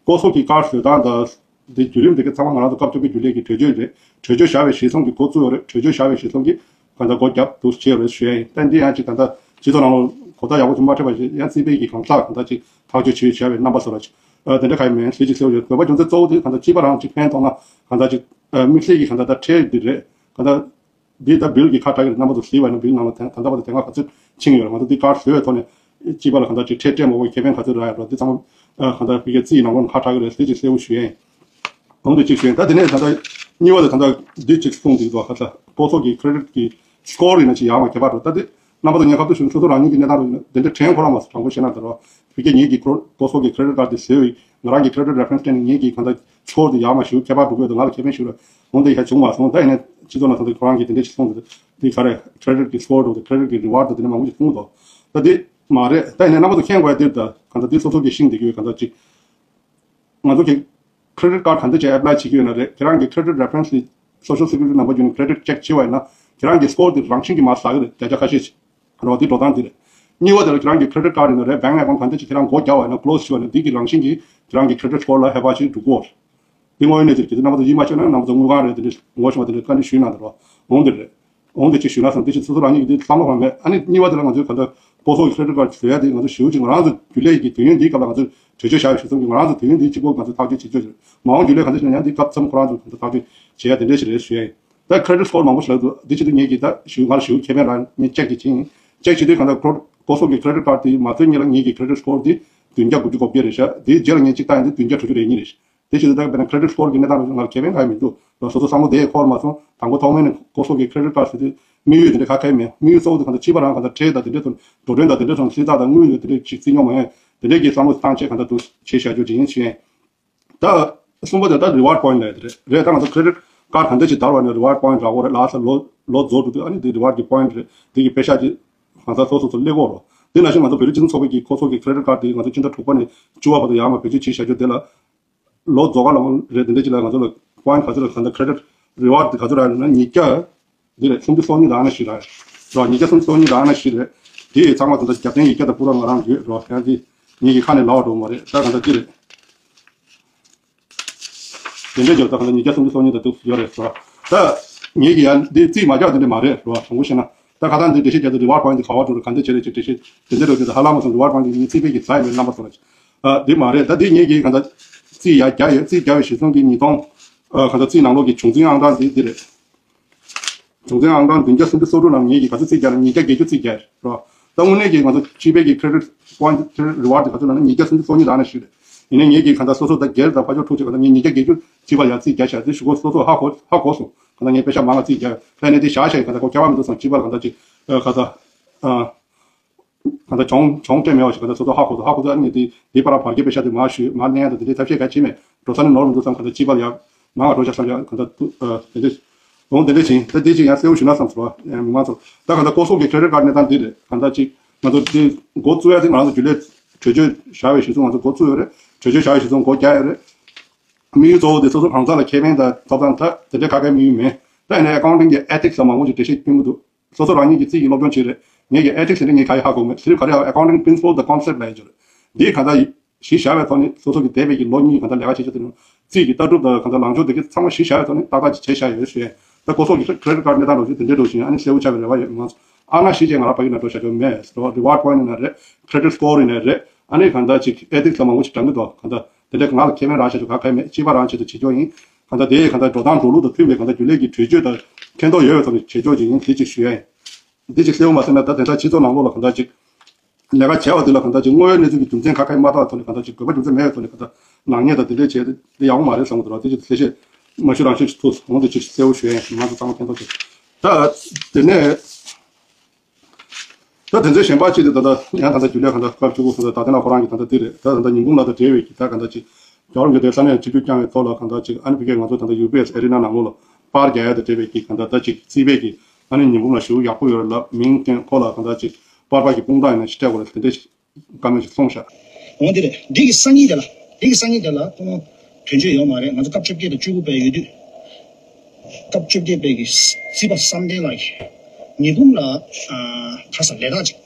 ད་Costco་གི་card་བཟོ་སྟངས་དང་དེ་བརྒྱུད་རིམ་དེ་ག་ཚང་མ་ང་རང་ཚོ་སྐབས་བཅོ་བརྒྱད་རྒྱུན་ལས་ཀྱི་གྲོས་ཆོད་རེད། གྲོས་ཆོད་བཞག་པའི་གཞི་བཟུང་གི་འགོ་བཙུགས་ཡོད་རེད། གྲོས་ཆོད་བཞག་པའི་གཞི་བཟུང་གི་གང་ལྟར་སྒོ་བརྒྱབ་འདུག་བྱས་ཡོད་རེད་ཞུ་ཡ་ཡིན། ད་འདི་ཡང་ཅིག་ད་ལྟ་སྤྱི་ཚོགས་ནང་ལ་གོ་བརྡ་ཡག་པོ་ཅིག་མ་འཕྲོད་པ་ཞིག་ཡང་རྩིས་པའི་གི་གང་ལྟར་གང་ལྟར་ཅིག་ཐག་གཅོད་བྱས་བཞག་པའི་རྣམ་པ་བཟོ་འདྲ་ཅིག་ཨ་དེ་འདྲ་ག་ཡི་མིན་ཞེས་ཅིག་གསལ་པོ་ཡོད། དགོས་པ་རྒྱུ་མཚན་གཙོ་བོ་དེ་གང་ལྟར་སྤྱི་པ་རང་ཅིག་ཕན་ཐོགས་ན་གང་ལྟར་ཅིག་ཨ་དམིགས་བསལ་གྱི་གང་ལྟར་ད་ཁྲལ་འདི་རེད། གང་ལྟར་འདི་ད་བིལ་གྱི་ཁ་གྲག་གི་རེད། རྣམ་པ་ཚོ་གཟིགས་པ་ཡིན་ན་བིལ་ནང་ལ་ད་ད་ལྟ་བར་དུ་དེ་སྔ་ག་ཚོད་ཕྱིན་ཡོད་རེད། ང་ཚོ་འདི་ཀར་བཟོས་པའི་ཐོག་ནས་སྤྱི་པ་ལ་གང་ལྟར་ཅིག་ཁྲལ་སྤྲད་མ་དགོས་ཁེ་ཕན་ག་ཚོད་རག་ཡོད་འགྲོ་འདི་ཚང་མ་གང་ལྟར་བི་གའི་རྩིས་ནང་ལོགས་ནས་ཁ་གྲག་གི་རེད། དེ་ཅིག་གསལ་པོ་ཞུ་ཡ་ཡིན། འོང་དེ་ཅིག་ཞུ་ཡ་ཡིན། ད་དེ་ནས་ད་ལྟ་གཉིས་པ་དེ་ད་ལྟ་འདི་ཅིག་གསུངས་འདུག་ག་ད་ལྟ་ཀོ་སོ་གི་ཁེ་རེ་ཌིཊ་གི་སི་ཀོར་ཡིན་ན་ཅིག་ཡག་མ་ཁྱད་པར་འགྲོ། ད་དེ་རྣམ་པ་ཚོ་ངས་ཁ་ཐུག་ཞུ་ན་སོ་སོ་རང་ཉིད་ཀྱི་གནས་སྟངས་རེད། དེ་འདྲ་དྲན་ཁོ་རང་མ་སོང་དྲང་པོ་བཤད་ན་ད་རོ། བི་གའི་ངེད་ཀྱི་ཀོ་སོ་གི་ཁེ་རེ་ཌིཊ་ཀར་དེ་བཟོས་ཡིན། ང་རང་གི་ཁེ་རེ་ཌིཊ་རེ་ཕ་རེན་སི་སྤྲད་ནས་ངེད་ཀྱི་གང་ལྟར་སི་ཀོར་དེ་ཡག་མ་ཞུ་ཁྱད་པར་འགྲོ་གི་ཡོད་འདུག་ང་ལ་ཁེ་ཕན་ཞུ་ར། འོང་དེ་ཡ་བྱུང་མ་སོང་། ད་ཡིན་ན་སྤྱི་ཚོགས་ནང་ད་ལྟ་ཁོ་རང་གིས་དེ་འདྲ་ཞིག་གསུངས་འདུག་འདི་ག་རེ་ཁེ་རེ་ཌིཊ་གི་སི་ཀོར་འདུག་ཁེ་རེ་ཌིཊ་གི་རི་ཝར་ཌི་འདུག་དེ་འདྲ་མང་པོ་ཞིག་གསུངས་འདུག་ད་དེ་མ་རེད། ད་ཡིན་ན་རྣམ་པ་ཚོ་མཁྱེན་དགོས་ཡ་དེ་ད་གང་ལྟར་དེ་སོ་སོ་གིས་ཤེས་བསྡད་ཀྱི་ཡོད། གང་ལྟར་ཅིག་ང་ཚོ་གི་ཁེ་རེ་ཌིཊ་ཀར་གང་འདྲ་བྱས་ཨེབ་ལའེ་བྱེད་ཀྱི་ཡོད་ན་རེད། ཁྱེད་རང་གི་ཁེ་རེ་ཌིཊ་རེ་ཕ་རེན་སི་ལ་སོ་ཤལ་སེ་ཀུ་རི་ཊི་ནམ་བར་བརྒྱུད་ནས་ཁེ་རེ་ཌིཊ་ཅེག་བྱེད་པ་ཡིན་ན་ཁྱེད་རང་གི་སི་ཀོར་དེ་རང་བཞིན་གྱིས་མར་ཟག་གི་རེད། བརྒྱ་ཆ་ཁ་ཤས་ཤིག་རེད་བ། དེ་འགྲོ་སྟངས་དེ་རེད། གཉིས་པ་དེ་ལ་ཁྱེད་རང་གི་ཁེ་རེ་ཌིཊ་ཀར་ཡིན་ན་རེད། བྷེང་ཨེ་ཁའུན་ཊི་གང་འདྲ་ཅིག་ཁྱེད་རང་སྒོ་བརྒྱབ་པ་ཡིན་ན་ཀློ་སི་བྱས་པ་ཡིན་ན་དེ་གི་རང་བཞིན་གྱིས་ཁྱེད་རང་གི་ཁེ་རེ་ཌིཊ་སི་ཀོར་ལ་ཧེ་བག་ཅིག་འགྲོ་གི་ཡོད་རེད། དེ་དངོས་ཡོད་གནས་ཚུལ་གྱིས་རྣམ་པ་ཚོ་ཡིད་མ་ཆེས་ན་རྣམ་པ་ཚོ་དངུལ་ཁང་རེད། དེ་འདྲ་ངོ་ཤེས་པ་དེ་འདྲ་བཀའ་འདྲི་ཞུས་གནང་དང་རོགས། འོང་དེ་རེད། འོང་དེ་ཅིག་ཞུས་ན་བསམ། དེ་ཅིག་སོ་སོ་རང་ཉིད་ཀྱི་དེ་བསམ་བློ་གང་མེད། ཨ་ནི་གཉིས་པ་དེ་ལ་ང་ཚོའི་ག་འདྲ་ཀོ་སོ་ཁེ་རེ་ཌིཊ་ཀར་བཟོ་ཡ་དེ་ང་ཚོ་ཞེ་པོ་ཅིག་ང་རང་ཚོ་རྒྱུན་ལས་ཀྱི་དུས་ཡུན་འདིའི་སྐབས་ལ་ང་ཚོས་གྲོས་ཆོད་བཞག་ཡོད་ཞེས་གསུངས་ཀྱི་ང་རང་ཚོ་དུས་ཡུན་འདིའི་གཅིག་པོ་ང་ཚོས་ཐག་གཅོད་བྱེད་ཆོག་ཅིག་མ་འོངས་རྒྱུན་ལས་ག་འདྲ་ཞིག་ན་ཡང་འདི་སྐབས་མཚམས་ཁོ་རང་ཚོ་ག་འདྲ་ཐག་གཅོད་བྱེད་ཡ་དེ་འདྲ་ཞིག་རེད་ཞུ་ཡ་ཡིན། ད་ཁེ་རེ་ཌིཊ་སི་ཀོར་མང་པོ་ཞིག་ལ་འདུག་འདི་ཅི་འདུག་ངེད་ཀྱིས་ད་ཞུ་ང་ལ་ཞུ་ཁེ་ཕན་རང་ངས་ཅེག་ཅིག་བྱིན། ཅེག་བྱེད་དུས་གང་ལྟར་ཀོ་ཀོ་སོ་གི་ཁེ་རེ་ཌིཊ་ཀར་དེ་མ་བཟོས་སྔོན་ལ་ངེད་ཀྱི་ཁེ་རེ་ཌིཊ་སི་ཀོར་དེ་བདུན་བརྒྱ་དགུ་བཅུ་གོ་བརྒྱད་རེད་ཤག་དེའི་རྗེས་ལ་ངས་ཅིག་བཏང་ཡིན་དུས་བདུན་བརྒྱ་དྲུག་ཅུ་རེ་གཉིས་རེད་ཤག་དེ་བྱེད་དུས་ད་དཔེར་ན་ཁེ་རེ་ཌིཊ་སི་ཀོར་གྱི་གནས་སྟངས་ལ་ང་ལ་ཁེ་ཕན་གང་ཡང་མི་འདུག་ལ་སོ་སོ་བསམ་བློ་དེ་འཁོར་མ་སོང་། དང་པོ་ཐོག་མའི་ནས་ཀོ་སོ་གི་ཁེ་རེ་ཌིཊ་ཀར་ཟེར་དུས་དམིགས་ཡུལ་དེ་འདྲ་ག་གེ་མེད། དམིགས་ཡུལ་གཙོ་བོ་དེ་གང་ལྟར་ཕྱི་པ་རང་གང་ལྟར་ཁྲལ་དང་དེ་འདྲ་ཚོ་འགྲོ་གྲོན་དང་དེ་འདྲ་ཚོ་སྲིད་ཐག་དང་དངུལ་དང་དེ་འདྲ་ཅིག་རྩིས་ཉོ་མ་ཡོང་དེ་འདྲ་ཅིག་བྱེད་བཞག་རྒྱུ་ཅིག་ཡིན་ཞུ་ཡིན། ད་གསུམ་པ་དེ་ད་reward point་ལབ་ཡ་དེ་རེད། རེད། ད་ང་ཚོ་credit card་གང་འདྲ་ཅིག་དར་བ་ནས་reward point་རག་གོ་རེད། ལ་ས་ལོ་ལོ་རྫོགས་འགྲོ་དུས་ཨ་ནི་དེ་reward་གི་point་རེད། དེ་གི་པེ་ཤག་ཅིག་གང་ཟག་སོ་སོ་ཚོ་སླེབས་ཀོ་རོ། དེ་ནང་བཞིན་ང་ཚོ་བོད་རིགས་སྤྱི་མཐུན་ཚོགས་པའི་གི་ཁོ་ཚོ་གི་credit card་དེ་ང་ཚོ་སྤྱི་ཟླ་དྲུག་པ་ནས་བཅུ་པ་བར་དུ་ཡར་མར་བེད་སྤྱོད་བྱེད་བཞག་རྒྱུ་དེ་ལ་ལོ་རྫོགས་ག་ལ་རེད། དེ་འདྲ་ཅིག་ལ་ང་ཚོ་ལ་point་ག་ཚོད་ལ་གང་ལྟར་credit reward་དེ་ག་ཚོད་རག་ཡོད་ན་ཉིས་བརྒྱ། འདི་རེད། སུམ་ཅུ་སོ་གཉིས་དང་ཨ་ན་བཞི་རེད། རོ། ཉིས་བརྒྱ་སུམ་ཅུ་སོ་གཉིས་དང་ཨ་ན་བཞི་རེད། དེ་ཡི་ཚང་མ་ད་ལྟ་རྒྱབ་རྟེན་ཡིག་བརྒྱ་དང་པུ་ར་ང་རང་ཡོད་རོ། ཡང་དེ་ངེད་ཀྱི་ཁ་ནས་ལབ་པ་འགྲོ་མ་རེད། ད་གང་ལྟར་འདི་རེད། དེ་འདྲའི་རྒྱབ་ད་གང་ལྟར་ཉིས་བརྒྱ་སུམ་ཅུ་སོ་གཉིས་དང་ཐུག་ཡོད་རེད་རོ། ད་ངེད་ཀྱི་ཡང་འདི་རྩིས་མ་རྒྱག་དེ་འདྲ་མ་རེད་རོ། དྲང་པོ་བཤད་ན་ད་ཁ་སང་འདི་འགྲེལ་བཤད་རྒྱག་དུས་reward point་དེ་ག་པར་འགྲོ་རེད། གང་འདྲ་བྱས་རེད་ཅེས་འགྲེལ་བཤད་དེ་འདྲ་འགྲོ་དུས་ཧ་ལམ་མ་སོང་། reward point་དེ་ངེད་རྩིས་པའི་གི་ཟ་ཡ་མེད་རྣམ་པ་ཚོ་ལ། ཨ་འདི་མ་རེད། ད་འདི་ངེད་ཀྱི་གང་ལྟར་རྩིས་ཡར་རྒྱག་ཡོད། རྩིས་རྒྱག་པའི་གཞི་བཟུང་གི་ཉིས་སྟོང་ཨ་གང་ལྟར་རྩིས་ནང་ལོགས་ཀྱི་བྱུང་འཛིན་ཨང་གྲངས་འདི་འདི་རེད། བྱུང་འཛིན་ཨང་གྲངས་བདུན་བརྒྱ་སུམ་ཅུ་སོ་དྲུག་ནང་ངེད་ཀྱིས་ག་ཚོད་རྩིས་རྒྱག་ན་ཉིས་བརྒྱ་བརྒྱད་ཅུ་རྩིས་རྒྱག་རེད་བ། ད་དངོས་གནས་ཀྱི་ང་ཚོ་ཕྱི་པའི་གི་credit point credit reward་དེ་ག་ཚོད་ལབ་ན་ཉིས་བརྒྱ་སུམ་ཅུ་སོ་གཉིས་དང་ཨ་ན་བཞི་རེད། ཡིན་ནའི་ངེད་ཀྱིས་གང་ལྟར་སོ་སོ་ད་སྒེར་དང་ཕར་ཕྱོགས་འཁྲུག་བྱས་གང་ལྟར་ངས་ཉིས་བརྒྱ་བརྒྱད་ཅུ་ཕྱི་པ་ལ་ཡང་རྩིས་རྒྱག་བཞག་ཟེར་ཞུ་གོ། སོ་སོ་ཧ་གོ་ཧ་གོ་སོང་། གང་ལྟར་ངས་པེ་ཤག་མང་ང་རྩིས་རྒྱག་ཡོད། ད་ནས་དེ་བཞག་བཞག་གང་ལྟར་ཁོ་ཁྱད་པར་མི་འདུག་བསམ། ཕྱི་པ་ལ་གང་ལྟར་ཅིག་ཨ་གང་ལྟར་ཨ། གང་ལྟར་གྱོང་གྱོང་སྤྲད་མེད་པ་ཞིག་གང་ལྟར་སོ་སོ་ཧ་གོ་ཐུབ། ཧ་གོ་ཐུབ། ཨ་ནི་དེ་དེའི་བར་བར་བརྒལ་པའི་ཤ་དེ་མར་ཞུས། མར་ལེན་ཡ་དང་དེ་འདྲའི་ཐབས་ཤེས་ག་བྱེད་མེད། འགྲོ་ས་ནས་ནོར་མི་འདུག་བསམ། གང་ལྟར་སྐྱིད་པ་ཡག་ནང་ལ་འགྲོ་ཤག་བསམ་ཡ། གང་ལྟར་ཨ་དེ་འདྲ་འོང་། དེ་འདྲ་བྱིན་ད་དེ་ཅིག་ཡང་གསལ་བོ་ཞུ་ན་བསམ་སོང་། ཡང་མི་མང་ཚོ་ད་གང་ལྟར་ཀོ་སོག་གི་ཁེ་རེ་ཌིཊ་ཀར་གནས་སྟངས་འདི་རེད། གང་ལྟར་ཅིག་ང་ཚོ་འདི་འགོ་བཙུགས་ཡ་དེ་ང་རང་ཚོ་རྒྱུན་ལས་གྲོས་ཆོད་བཞག་པའི་གཞི་བཟུང་ང་ཚོ་འགོ་བཙུགས་ཡོད་རེད། གྲོས་ཆོད་བཞག་པའི་གཞི་བཟུང་འགོ་བརྒྱབ་ཡོད་རེད། དམིགས་ཡུལ་གཙོ་བོ་དེ་སོ་སོ་གང་ཟག་ལ་ཁེ་ཕན་དང་ཐོབ་ཐང་ད་དེ་འདྲའི་ཁ་ཁའི་དམིགས་ཡུལ་མེད། ད་ཡིན་ན་ཨེ་ཀའུན་ཊིང་གི་ཨེ་ཐིག་སི་ལ་མང་པོ་ཞིག་འགྲེལ་བཤད་སྐྱོན་གྱི་འདུག་སོ་སོ་རང་ཉིད་ཀྱིས་རྩིས་ཀྱི་སློབ་སྦྱོང་བྱས་རེད། ངེད་ཀྱིས་ཨེ་ཐིག་སི་དེ་འདྲ་ངས་ག་ཡེ་ཧ་གོ་མེད། དེ་རིགས་ག་རེ་ཡང་ཨེ་ཀའུན་ཊིང་པི་རིན་སི་པལ་དང་ཀོན་སེབ་ལབ་ཡ་ཅིག་རེད། འདི་གང་ལྟར་གཞི་བཞག་པའི་ཐོག་ནས་སོ་སོ་གི་འདས་པའི་གི་ལོ་གཉིས་གང་ལྟར་ལས་ཀ་བྱེད་ཆོག་དེ་རྩིས་ཀྱི་ལྟ་གྲུབ་དང་གང་ལྟར་ལངས་ཕྱོགས་དེ་གའི་ཚང་མ་གཞི་བཞག་པའི་ཐོག་ནས་ཏག་ཏག་ཅིག་བྱས་བཞག་ཡོད་ཞུ་ཡ། ད་ཀོ་སོག་གི་ཁེ་རེ་ཌིཊ་ཀར་གནས་སྟངས་འདྲ་བོ་ཅིག་དེ་འདྲའི་འདྲ་བོ་ཞིག་ཡིན། ཨ་ནི་གསལ་བོ་ཆགས་པའི་རེ་བ་ཡོད། མ་སོང་ཨ་ན་གཞི་བྱས་ང་རང་ཕ་གི་ནང་འགྲོ་བཞག་ཆོག་མེད། རི་ཝར་ཌི་པོའིན་ཊི་ཡིན་ན་རེད། ཁེ་རེ་ཌིཊ་སི་ཀོར་ཡིན་ན་རེད། ཨ་ནི་གང་ལྟར་ཅིག་ཨེ་ཐིག་སི་ལ་མང་པོ་ཞིག་དྲངས་ཀྱི་འདུག་གང་ལྟར་དེ་འདྲའི་ང་ལ་ཁེ་ཕན་རང་ཆེད་དུ་ག་གེ་མེད། སྤྱི་པ་རང་ཆེད་དུ་བྱེད་ཆོག་ཡིན། གང་ལྟར་དེ་གང་ལྟར་འགྲོ་སྟངས་འགྲོ་ལུགས་དང་མཐུན་པའི་གང་ལྟར་རྒྱུན་ལས་ཀྱི་གྲོས་ཆོད་དང་མཁྱེན་རྟོགས་ཡོད་པའི་ཐོག་ནས་བྱེད་ཆོག་ཅིག་ཡིན། དེ་ཅིག་ཞུ་ཡ་ཡིན། འདི་ཅིག་གསལ་བོ་མ་ཟེར་ན་ད་དེང་སང་སྤྱི་ཚོགས་ནང་ལོགས་ལ་གང་ལྟར་ཅིག་ལས་ཀ་བྱས་པ་དེ་ལ་གང་ལྟར་ཅིག་དངོས་ཡོད་གནས་ཚུལ་གྱི་རྒྱུ་མཚན་ག་གེ་མ་བལྟས་པའི་ཐོག་ནས་གང་ལྟར་ཅིག་དགོས་པ་རྒྱུ་མཚན་མེད་པའི་ཐོག་ནས་གང་ལྟར་ནག་ཉེས་དང་དེ་འདྲས་བྱས་ཏེ་དེ་ཡག་པོ་མ་རེད་བསམ་གྱི་འདུག་ར། དེ་ཅིག་གསལ་བཤད་མ་ཞུ་རང་ཤོད་ཅིག་ཐུག་འོང་། དེ་ཅིག་གསལ་བོ་ཞུ་ཡ་ཡིན། ང་ཚོ་ཚང་མ་མཁྱེན་རྟོགས་བྱེད། ད་དེ་ནས་ད་དེ་ཚོའི་གཞན་པ་ཅིག་དེ་ད་ལྟ་ཡང་ད་ལྟ་རྒྱུན་ལས་གང་ལྟར་སྐབས་བཅུ་དགུ་གང་ལྟར་ད་ལྟ་ན་ཁོ་རང་གི་ད་ལྟ་འདི་རེད། ད་ད་ལྟ་ཉི་འབུམ་ལགས་དང་འབྲེལ་བའི་གི་ད་གང་ལྟར་ཅིག་རྒྱལ་བ་རིན་པོ་ཆེ་དེ་ས་གནས་ཆིབས་བསྒྱུར་བསྐྱངས་པའི་ཐོག་ལ་གང་ལྟར་ཅིག་ཨ་ནི་ཕ་གིའི་ང་ཚོ་ད་ལྟ་ཡུ་བི་ཨེ་སི་ཨེ་རི་ན་ནང་ལོགས་ལ་པར་རྒྱག་ཡ་དང་འབྲེལ་བའི་གི་གང་ལྟར་ད་ཅིག་རྩིས་པའི་གི་ཨ་ནི་ཉི་འབུམ་ལགས་ཞེ་པོ་ཡག་པོ་ཡོད་རེད་ལབ་མིང་བཏོན། ཁོ་ལ་གང་ལྟར་ཅིག་པར་པ་གི་དཔུང་རྡང་ཡིན་ན་ཞིག་སྤྲད་དགོས་རེད། དེ་འདྲ་ཞིག་བཀའ་མོལ་ཞིག་གསུངས་ཤག་འོ་འདི་རེད། འདི་གི་སང་ཉིན་དེ་ལ། འདི་གི་སང་ཉིན་དེ་ལ་ཁོང་དོན་གཅོད་ཡོད་མ་རེད། ང་ཚོ་སྐབས་བཅོ་བརྒྱད་དང་བཅུ་དགུ་པའི་ཡོད་དུས། སྐབས་བཅོ་བརྒྱད་པའི་གི་སྲིད་པ་བསམ་གཏན་ལགས་ཀྱིས་ཉི་འབུམ་ལ་ཨ་ག་ས་ལས་ཀ་ཅིག་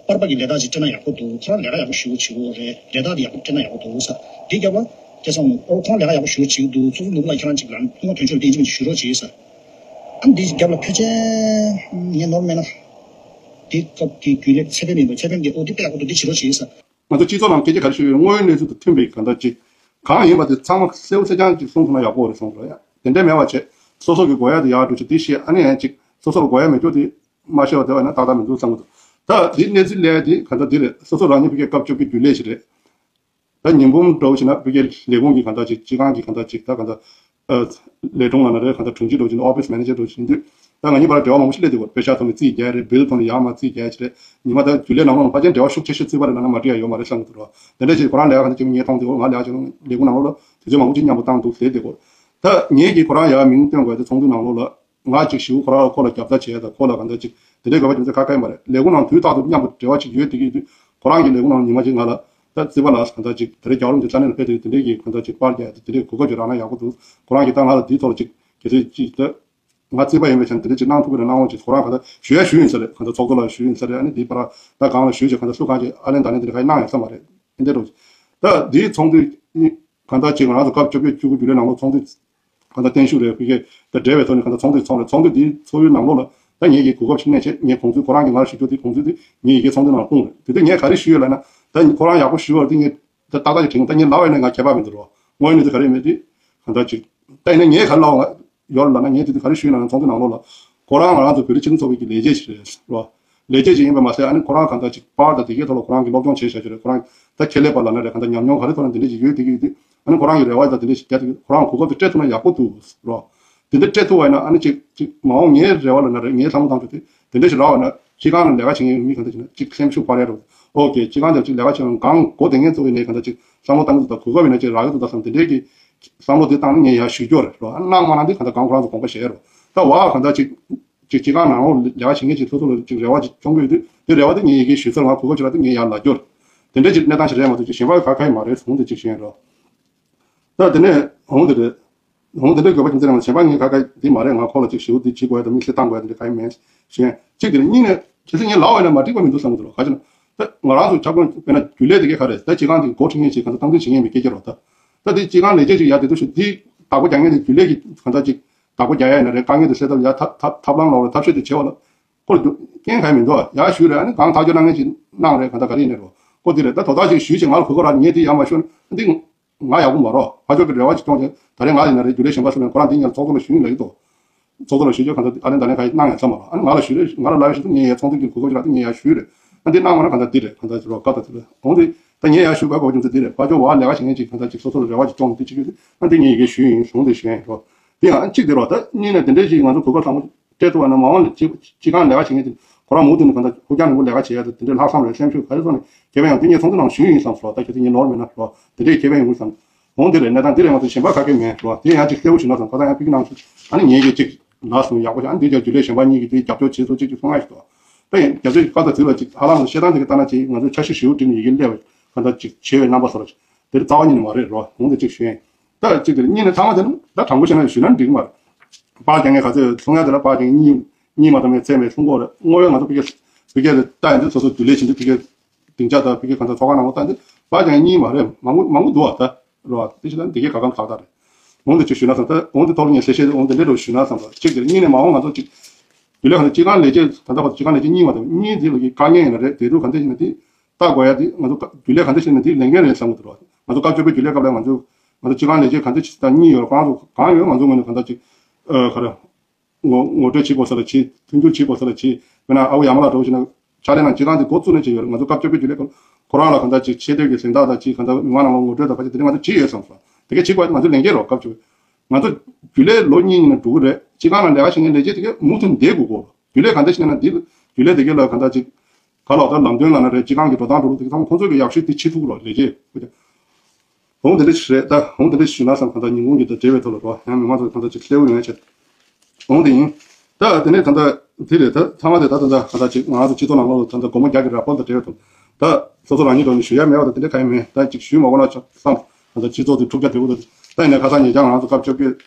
པར་པ་གི་ལས་ཀ་ཅིག་སྤྲད་ན་ཡག་པོ་འདུག་ཁོ་རང་ལས་ཀ་ཡག་པོ་ཞེ་པོ་བྱེད་ཀྱི་ཡོད་རེད། ལས་ཀ་དེ་ཡག་པོ་སྤྲད་ན་ཡག་པོ་འདུག་ས། འདི་རྒྱབ་ལ་སྐལ་བཟང་ཨོ་ཁོང་ལས་ཀ་ཡག་པོ་ཞེ་པོ་བྱེད་ཀྱི་འདུག་སོ་སོ་ཉི་འབུམ་ལགས་ཁྱེད་རང་ཅིག་ལ་ཁོང་དོན་གཅོད་ལ་བསྟན་ཅིག་ཞུ་རོགས་བྱེད་ས། ཨ་འདི་རྒྱབ་ལ་ཕལ་ཆེར་ངས་ནོར་མེད་ན། འདི་སྐབས་ཀྱི་རྒྱུན་ལས་ཚེ་འཕེལ་ཡིན་པ། ཚེ་འཕེལ་གྱིས་ཨོ་འདི་དཔེ་ཡག་པོ་འདུག་འདི་བྱེད་རོགས་བྱེད་ས། ང་ཚོ་སྤྱི་ཚོགས་ནང་སྐད་ཆ་ག་རེ་ཞུ་ཡོད། དངོས་ཡོད་གནས་ཚུལ་དང་མཐུན་པའི་གང་ལྟར་ཅིག་གང་ཡིན་པ་དེ་ཚང་མ་གསལ་པོ་གསལ་རྐྱང་ཅིག་གསུངས་ཐུབ་ན་ཡག་པོ་རེད་བསམ་གྱི་འདུག་ཡ། དེ་འདྲ་མེད་པ་བྱས་སོ་སོ་གི་དགོས་ཡ་དེ་ཡར་འགྲོ་ཆེད་འདི་བཤད། ཨ་ནི་ཡང་ཅིག་སོ་སོ་གི་དགོས་ཡ་མེད་ཀྱོག་དེ་མ་བཤད་པ་དེ་བ་ན་ཏག་ཏག་མི་འདུག་བསམ་གྱི་འདུག་ད་དེ་གནས་ཚུལ་ལས་དེ་གང་ལྟར་འདི་རེད། སོ་སོ་རང་ཉིད་ཕ་གིའི་སྐབས་བཅོ་བརྒྱད་རྒྱུན་ལས་ཞིག་རེད། ད་ཉི་འབུམ་འདྲ་བོ་ཞིག་ན་ཕ་གིའི་ལས་ཁུངས་ཀྱི་གང་ལྟར་ཅིག་སྤྱི་ཁང་གི་གང་ལྟར་ཅིག་ད་གང་ལྟར་ཨ་ལས་དྲུང་ལབ་ན་རེད། གང་ལྟར་དྲུང་ཆེ་འདྲ་བོ་ཞིག་ཨོ་ཕི་སི་མེ་ནེ་ཇར་འདྲ་བོ་ཞིག་ཡིན་དུས། ད་ང་གཉིས་བར་འབྲེལ་བ་མང་པོ་ཞིག་སླེབས་བསྡད་ཡོད། པེ་ཤག་ཐོག་ནས་རྩིས་རྒྱག་རེད། བིལ་ཐོག་ནས་ཡར་མར་རྩིས་རྒྱག་བྱས་རེད། ཉི་མ་ད་རྒྱུན་ལས་ནང་ལོགས་ཕལ་ཆེར་འབྲེལ་བ་ཤུགས་ཆེ་ཤོས་རྩིས་པ་རེད་ལབ་ན་མ་འགྲིག་ཡ་ཡོད་མ་རེད་བསམ་གྱི་འདུག་ར། དེ་འདྲ་ཞིག་ཁོ་རང་ལས་ཀ་གང་ལྟར་བྱེད་མཁན་ངས་མཐོང་བསྡད་ཡོད། ང་ལས་ཀ་བྱེད་མཁན་ལས་ཁུངས་ནང་ལོགས་ལ་དུས་ཚོད་མང་པོ་ཅིག་མཉམ་དུ་བཏང་འདུག་ཟེར་བསྡད་ཡོད། ད་ངེད་ཀྱིས་ཁོ་རང་ཡར་མིང་བཏོན་དགོས་དེ་ཚོགས་འདུ་ནང་ལོགས་ལ། ང་གཅིག་ཞིག་ཁོ་རང་ལ་ཁོ་ལ་རྒྱབ་ལྟ་བྱས་དང་ཁོ་ལ་གང་ལྟར་ཅིག་དེ་འདྲའི་དགོས་པ་རྒྱུ་མཚན་ག་གེ་མ་རེད། ལས་ཁུངས་ནང་དུས་རྟག་ཏུ་མཉམ་པོ་འབྲེལ་བ་ཅིག་ཡོད་བསྡད་ཀྱི་ཡོད་དུས། ཁོ་རང་གི་ལས་ཁུངས་ནང་ཉི་མ་གཅིག་ང་ལ་ད་རྩིས་པ་ལགས་གང་ལྟར་ཅིག་དེ་རིང་རྒྱལ་བ་རིན་པོ་ཆེ་ས་གནས་ལ་ཕེབས་དུས་དེ་འདྲའི་གི་གང་ལྟར་ཅིག་པར་རྒྱག་དེ་དེ་འདྲའི་གོ་སྐབས་ཅིག་རག་ན་ཡག་པོ་འདུག་ཁོ་རང་གིས་ད་ང་ལ་དེའི་ཐོག་ལ་ཅིག་གལ་སྲིད་ཅིག་ད་ང་རྩིས་པ་ཡིན་པའི་ཆ་ནས་དེ་འདྲ་ཅིག་གནང་ཐུབ་ཀྱི་རེད་གནང་རོགས་ཅིག་ཁོ་རང་གང་ལྟར་ཞུ་ཡ་ཞུས་ཡིན་ས་རེད། གང་ལྟར་ཚོགས་གཙོ་ལ་ཞུས་ཡིན་ས་རེད། ཨ་ནི་དེའི་བར་ད་གང་ལ་ཞུས་ཅིག་གང་ལྟར་སུ་གང་ཅིག་ཨ་ལན་ད་ལན་དེ་འདྲ་གང་ཡང་གནང་ཡོད་ས་མ་རེད། དེ་འདྲ་འདྲ་བོ་ཅིག་ད་དེའི་ཚོགས་འདུ་གང་ལྟར་ཅིག་ང་རང་ཚོ་སྐབས་བཅོ་བརྒྱད་བཅུ་དགུ་རྒྱུན་ལས་ནང་ལོགས་ཚོགས་འདུ་གང་ལྟར་བརྟན་བཞུགས་རེད། ཕ་གིའི་ད་འབྲེལ་བའི་ཐོག་ནས་གང་ལྟར་ཚོགས་འདུ་ཚོགས་རེད། ཚོགས་འདུ་དེའི་ཚོགས་ཡུལ་ནང་ལོགས་ལ་ད་ངེད་ཀྱིས་གོ་སྐབས་ཤིག་གནས་བྱས་ངས་དགོངས་ཚུལ་ཁོ་རང་གིས་ང་ལ་ཞུ་རྒྱུ་དེ་དགོངས་ཚུལ་དེ་ངེད་ཀྱིས་ཚོགས་འདུ་ནང་ལ་སྤུངས་རེད། དེ་དུས་ངས་ག་རེ་ཞུས་ཡོད་ལབ་ན། ད་ཁོ་རང་ཡག་པོ་ཞུས་ཡོད་དེ་ངས་ད་ཏག་ཏག་ཅིག་དྲན། ད་ངས་ལབ་ཡོད་ན་ང་ཁྱད་པར་མི་འདུག་རོ། དངོས་ཡོད་གནས་ཚུལ་ག་རེ་མེད་དེ་གང་ལྟར་ཅིག་ད་ཡིན་ན་ངས་ག་རེ་ལབ་ཡོད་ལབ་ན། ངས་དེ་དུས་ག་རེ་ཞུས་ཡོད་ལབ་ན་ཚོགས་འདུ་ནང་ལོགས་ལ་ཁོ་རང་ང་རང་ཚོ་བོད་རིགས་སྤྱི་མཐུན་ཚོགས་པའི་གི་ལས་བྱེད་ཞིག་རེད་རོ། ལས་བྱེད་ཅིག་ཡིན་པ་མ་ཟད་ཨ་ནི་ཁོ་རང་གང་ལྟར་ཅིག་པར་དང་དེ་གའི་ཐོག་ལ་ཁོ་རང་གིས་སློབ་སྦྱོང་བྱས་བཞག་རྒྱུ་རེད། ཁོ་རང་ད་ཁྱད་ལས་པ་ལབ་ན་རེད། གང་ལྟར་ཉམས་མྱོང་ག་རེ་ཐོག་ལ་འདི་འདྲ་ཞིག་ཡོད་དེ་གི་དུས། ཨ་ནི་ཁོ་རང་གི་རེ་བ་དང་དེ་འདྲ་ཞིག་བརྒྱབ་དེ་གི་ཁོ་རང་གོ་སྐབས་དེ་སྤྲད་ཐུབ་ན་ཡག་པོ་འདུག་རོ། དེ་འདྲ་སྤྲད་ཐུབ་པ་ཡིན་ན་ཨ་ནི་ཅིག་ཅིག་མ་འོངས་ངའི་རེ་བ་ལབ་ན་རེད། ངའི་བསམ་བློ་བཏང་ཆོག་དེ་དེ་འདྲ་ཞིག་རག་པ་ན་སྤྱི་ཁང་ལ་ལས་ཀ་བྱེད་མཁན་མི་གང་འདྲ་ཞིག་ན་ཅིག་སེམས་ཤུགས་འཕར་ཡ་རོ། ཨོ་ཀེ་སྤྱི་ཁང་དེ་ཅིག་ལས་ཀ་བྱེད་ན་གང་གོ་དེ་ངས་གཙོ་བོའི་ནས་གང་འདྲ་ཅིག་བསམ་བློ་བཏང་གི་འདུག་ད་གོ་སྐབས་ཡིན་ན་ཅིག་རག་གི་འདུག་ད་བསམ་དེ་འདྲའི་གི་བསམ་བློ་དེ་བཏང་ནས་ངས་ཡར་ཞུ་རྒྱུ་རེད་རོ། ཨ་གནང་མ་གནང་དེ་གང་ལྟར་གང་ཁོ་རང་ཚོ་དགོངས་པ་བཞེས་རོ། ད་བ་གང་ལྟར་ཅིག་ཅིག་སྤྱི་ཁང་ནང་ལོགས་ལས་ཀ་བྱེད་མཁན་ཅིག་སོ་སོ་ལ་ཅིག་རེ་བ་ཅིག་བཅོམ་གི་ཡོད་དུས་དེ་རེ་བ་དེ་ངས་ཡི་གེ་ཞུས་ཚར། ང་གོ་སྐབས་ཅིག་རག་དུས་ངས་ཡར་ལབ་རྒྱུ་རེད། དེ་འདྲའི་ཅིག་གནས་སྟངས་ཞིག་རེད་མ་གཏོགས་ཅིག་གཞན་པ་ག་ག་ཡི་མ་རེད། འོང་དེ་ཅིག་ཞུ་ཡིན་རོ། ད་དེ་ནས་འོང་དེ་རེད། འོང་དེ་འདྲའི་དགོས་པ་རྒྱུ་མཚན་རེད་མ་གཞན་པ་ངས་ག་ག་དེ་མ་རེད། ང་ཁོ་ལ་ཅིག་ཞུ་དེ་བྱེད་དགོས་ཡ་དང་དམིགས་བསལ་བཏང་དགོས་ཡ་དེ་འདྲ་ག་ཡི་མེད་ཞུ་ཡིན། གཅིག་དེ་རེད། གཉིས་ནས་གལ་སྲིད་ངས་ལབ་པ་ཡིན་ན་མ་འགྲིག་པ་མི་འདུག་བསམ་གི་འདུག་རོ། ག་ཅི་ན་ད་ང་རང་ཚོ་ཁྱབ་ཁོངས་དཔེར་ན་རྒྱུན་ལས་དེ་གའི་ག་རེད། ད་སྤྱི་ཁང་དེ་འགོ་ཁྲིད་མཁན་ཞིག་གང་ལྟར་སྟངས་འཛིན་བྱེད་མཁན་མི་སྐད་ཆ་རོ། ད་ད་དེ་སྤྱི་ཁང་ལས་བྱེད་ཅིག་ཡར་དེ་ཚོ་ཞུ་དེ་བདག་པོ་རྒྱག་མཁན་དེ་རྒྱུན་ལས་ཀྱི་གང་ལྟར་ཅིག་བདག་པོ་རྒྱག་ཡ་ཡིན་ན་རེད། དཀའ་ངལ་དེ་སེལ་ཐབས་ཡ་ཐབས་ཐབས་ཐབས་ལམ་ལོག་རེད། ཐབས་ཤེས་དེ་བྱེད་པ་ལ་ཁོ་ལ་རྐྱེན་གང་ཡང་མི་འདུག་ཡ་ཞུས་རེད། ཨ་ནི་གང་ཐག་གཅོད་གནང་མཁན་ཅིག་གནང་རེད། གང་ལྟར་ག་རེ་ཡིན་ནའི་རོ། ཁོ་དེ་རེད། ད་དོ་བདག་ཅིག་ཞུས་ཅིག་ང་ལ་གོ་སྐབས་རག་ངས་དེ་ཡར་མ་ཞུས་ན་འདི་ང་ཡག་པོ་མ་རོ། ཕར་ཕྱོགས་ཀྱི་རེ་བ་ཅིག་བཅོམ་ཅིག་ད་རེས་ང་ཡིན་ན་རེད། རྒྱུན་ལས་གཞན་པ་སུ་ལ་ཁོ་རང་དེ་ཉིད་ལ་ཚོགས་གཙོ་ལ་ཞུས་ཡིན་ལབ་ཀྱི་འདུག་ཚོགས་གཙོ་ལ་ཞུས་རྗེས་གང་ལྟར་ཨ་ལན་ད་ལན་ག་ཡེ་གནང་ཡ་ཚང་མ་ལ་ཨ་ནི་ང་ལ་ཞུས་རེད། ང་ལ་ལབ་ཡ་ཞིག་འདུག་ངས་ཡ་ཚོགས་འདུ་གི་གོ་སྐབས་ཅིག་རག་དེ་ངས་ཡ་ཞུས་རེད། ཨ་འདི་གནང་མ་གནང་གང་ལྟར་འདི་རེད། གང་ལྟར་ཅིག་རོགས་བཀའ་ལྟར་དེ་རེད། འོང་དེ་ད་ངས་ཡ་ཞུས་དགོས་དགོས་རྒྱུ་མཚན་འདི་རེད། ཕར་ཕྱོགས་བར་ལས་ཀ་བྱེད་མཁན་ཅིག་གང་ལྟར་ཅིག་སོ་སོ་ལ་རེ་བ་ཅིག་བཅོམ་དེ་ཅིག་ཡོད་དེ་ཨ་འདི་ངས་ཡི་གེ་ཞུས་ཡིན། གཞུང་དེ་ཞུས་ཡིན་རོགས། དེ་ཡང་ཨ་གཅིག་དེ་རོགས། ད་གཉིས་ནས་དེ་འདྲས་ཅིག་ང་ཚོ་གོ་སྐབས་བཟང་པོ་སྤྲད་ཐུབ་པ་ན་མ་འོངས་ལ་སྤྱི་སྤྱི་ཁང་ལས་ཀ་བྱེད་མཁན་ཅིག་ ཁོ་རང་མུ་མཐུད་ནས་གང་ལྟར་ཧུར་བརྐྱངས་ནས་ལས་ཀ་བྱེད་ཡ་དེ་དེ་འདྲའི་ལྷག་བསམ་རེད། སེམས་ཤུགས་ག་རེ་སོང་ནས་ཁེ་ཕན་ཡང་དེ་ངས་ཚོགས་འདུ་ནང་ཞུས་ཡིན་བསམ་སོང་། ད་ཁྱོད་ཚོ་ངས་ནོར་མེད་ན་རོ། དེ་འདྲའི་ཁེ་ཕན་ཡོང་གི་བསམ། འོང་དེ་རེད། གནས་སྟངས་འདི་རེད། ང་ཚོ་གཞན་པ་ག་གེ་མེད་རོ། དེ་ཡང་ཅིག་གསལ་པོ་ཞུ་ན་བསམ། ཁ་སང་ཡང་ཕ་གི་ནང་ཚོ་ཨ་ནི་ངེད་ཀྱིས་ཅིག་ལགས་སོང་ཡག་པོ་ཞིག་ཨ་ནི་འདི་རྒྱབ་རྒྱུ་ལས་གཞན་པ་གཉིས་ཀྱིས་དེ་རྒྱབ་སྐྱོར་བྱེད་སོང་ཅིག་ཅིག་གསུང་ཡ་ཞིག་འདུག་ད་ཡང་རྒྱབ་སྐྱོར་གྱི་བཀའ་ལྟར་དུས་ལ་ཅིག་ཧ་ལམ་བཤད་སྟངས་དེ་གི་ལྟ་ན་ཅིག་ང་ཚོ་འཆར་གཞི་ཞེ་པོ་བསྒྲིགས་ནས་ཡི་གེ་སླེབས་པ་གང་ལྟར་ཅིག་བྱེད་པའི་རྣམ་པ་བཟོ་འདྲ་ཅིག་དེ་རྩ་བ་ཉིད་ནས་མ་རེད་རོ། འོང་དེ་ཅིག་ཞུ་ཡིན། ད་གཅིག་དེ་རེད། གཉིས་ནས་ཚང་མ་དེ་ནི་ད་དྲང་པོ་བཤད་ན་ཞུས་ན་འགྲིག་གི་མ་རེད། པར་རྒྱག་མཁན་ག་ཚོད་གསུང་ཡ་དེ་ལ་པར་རྒྱག་མཁན་གཉིས་གཉིས་མ་གཏོགས་མེད་ཚད་མེད་གསུང་གི་ཡོད་རེད། དངོས་ཡོད་ང་ཚོ་ཕ་གི་ཕ་གི་ལ་ལྟ་ཡིན་དུས་སོ་སོ་རྒྱུན་ལས་བྱེད་དུས་ཕ་གི་སྡིངས་ཆ་དང་ཕ་གི་གང་ཚ་ཚོགས་ཁང་ནང་ལ་ལྟ་ཡིན་དུས་པར་རྒྱག་མཁན་གཉིས་མ་རེད། མང་པོ་མང་པོ་འདུག་བ། ད་རེད་བ། དེ་བྱས་ན་འདི་གས་ག་གམ་ཁག་ཐག་རེད། འོང་དེ་ཅིག་ཞུས་ན་བསམ། ད་འོང་དེ་ཐོག་ལ་ངས་གསལ་བཤད་འོང་དེ་འདྲས་འགྲོ་ཞུས་ན་བསམ། ད་གཅིག་དེ་རེད། གཉིས་ནས་མ་འོངས་ང་ཚོ་ཅིག་རྒྱུན་ལས་གང་ཚ་སྤྱི་ཁང་ལས་བྱེད་ད་ལྟ་བར་དུ་སྤྱི་ཁང་ལས་བྱེད་གཉིས་མ་གཏོགས་གཉིས་དེ་ལ་གི་དཀའ་ངལ་ཡིན་ན་རེད། དེ་དུས་གང་ཚ་ཞིག་ན་དེ། ལྟ་དགོས་ཡ་དེ་ང་ཚོ་རྒྱུན་ལས་ག་འདྲ་ཞིག་ན་དེ་ལས་འགན་རེད་བསམ་གྱི་འདུག་རོ། ང་ཚོ་སྐབས་བཅོ་བརྒྱད་རྒྱུན་ལས་སྐབས་ལ་ང་ཚོ་ང་ཚོ་སྤྱི་ཁང་ལས་བྱེད་ག་འདྲ་ཞིག་དང་གཉིས་ཡོད་རེད། ཁོ་རང་ཚོ་གང་ཡོད་ང་ཚོ་ངོས་ནས་གང་ལྟར་ཅིག་ཨ་ག་རེ་ངོ་ངོ་སྤྲོད་བྱེད་དགོས་ས་ལ་བྱེད། མཐུན་འགྱུར་བྱེད་དགོས་ས་ལ་བྱེད། དཔེར་ན་ཨ་བོ་ཡ་མ་ལགས་འདྲ་བོ་ཞིག་ན་ཕྱག་ལས་ནང་སྤྱི་ཁང་དེ་འགོ་བཙུགས་ནས་བྱས་ཡོད་རེད། ང་ཚོ་སྐབས་བཅོ་བརྒྱད་རྒྱུན་ལས་སྐབས་ཁོ་རང་ལ་གང་ལྟར་ཅིག་ཆེ་བསྟོད་ཀྱི་གཟེངས་རྟགས་དང་ཅིག་གང་ལྟར་མི་མང་ནང་ལ་ངོ་སྤྲོད་དང་ཕལ་ཆེར་དེ་རིང་ང་ཚོ་བྱེད་ཡོད་བསམ་སོང་། དེ་གས་བྱེད་དགོས་ང་ཚོ་ལས་འགན་རེད་རོ། སྐབས་བཅོ་བརྒྱད་ང་ཚོ་རྒྱུན་ལས་ལོ་གཉིས་གཉིས་ན་འགྲོ་གི་རེད། སྤྱི་ཁང་ནང་ལས་ཀ་བྱེད་མཁན་ལས་བྱེད་དེ་གས་མུ་མཐུད་བསྡད་དགོས་གོ། རྒྱུན་ལས་ག་འདྲ་ཞིག་ན་འདི་རྒྱུན་ལས་དེ་གས་ལ་ག་འདྲ་ཅིག་ག་ལོག་ད་ལམ་སྟོན་ལ་ན་རེད། སྤྱི་ཁང་གི་འགྲོ་སྟངས་འགྲོ་ལུགས་དེ་གས་ཚང་མ་ཁོང་ཚོས་ཀྱི་ཡག་ཤོས་དེ་བྱེད་ཐུབ་ཀྱི་རོགས་ལས་བྱེད་ཁོ་ཚོ། འོང་དེ་འདྲ་ཞིག་རེད། ད་འོང་དེ་འདྲ་ཞིག་ཞུས་ན་བསམ། ག་འདྲ་ཉིན་གུང་གི་ད་འབྲེལ་བའི་ཐོག་ལ་རོ། ཡང་མི་མང་ཚོ་ག་འདྲ་ཅིག་གསལ་བོ་ཡོང་ཡ་ཆེད། འོང་དེ་ཡིན། ད་དེ་ནས་ད་ལྟ་དེ་རེད། ད་ཚང་མ་དེ་ད་ད་ད་ག་འདྲ་ཅིག་ང་ཚོ་སྤྱི་ཚོགས་ནང་ལོགས་ལ་ད་ད་སྒོར་མོ་བརྒྱ་གི་ར་ཕོར་དང་འབྲེལ་བའི་ཐོག་ད་སོ་སོ་རང་ཉིད་ཐོག་ནས་ཞུ་ཡ་མེད་པ་དང་དེ་འདྲ་གང་ཡང་མེད། ད་ཅིག་ཞུས་མ་དགོས་ན་ཆོག་བསམ། ད་ལྟ་སྤྱི་ཚོགས་དེ་འཁྲུག་ཆ་དོད་པོ་དང་། ད་ཡིན་ན་ཁ་སང་ཉེ་ཆར་ང་ཚོ་སྐབས་བཅོ་བརྒྱད་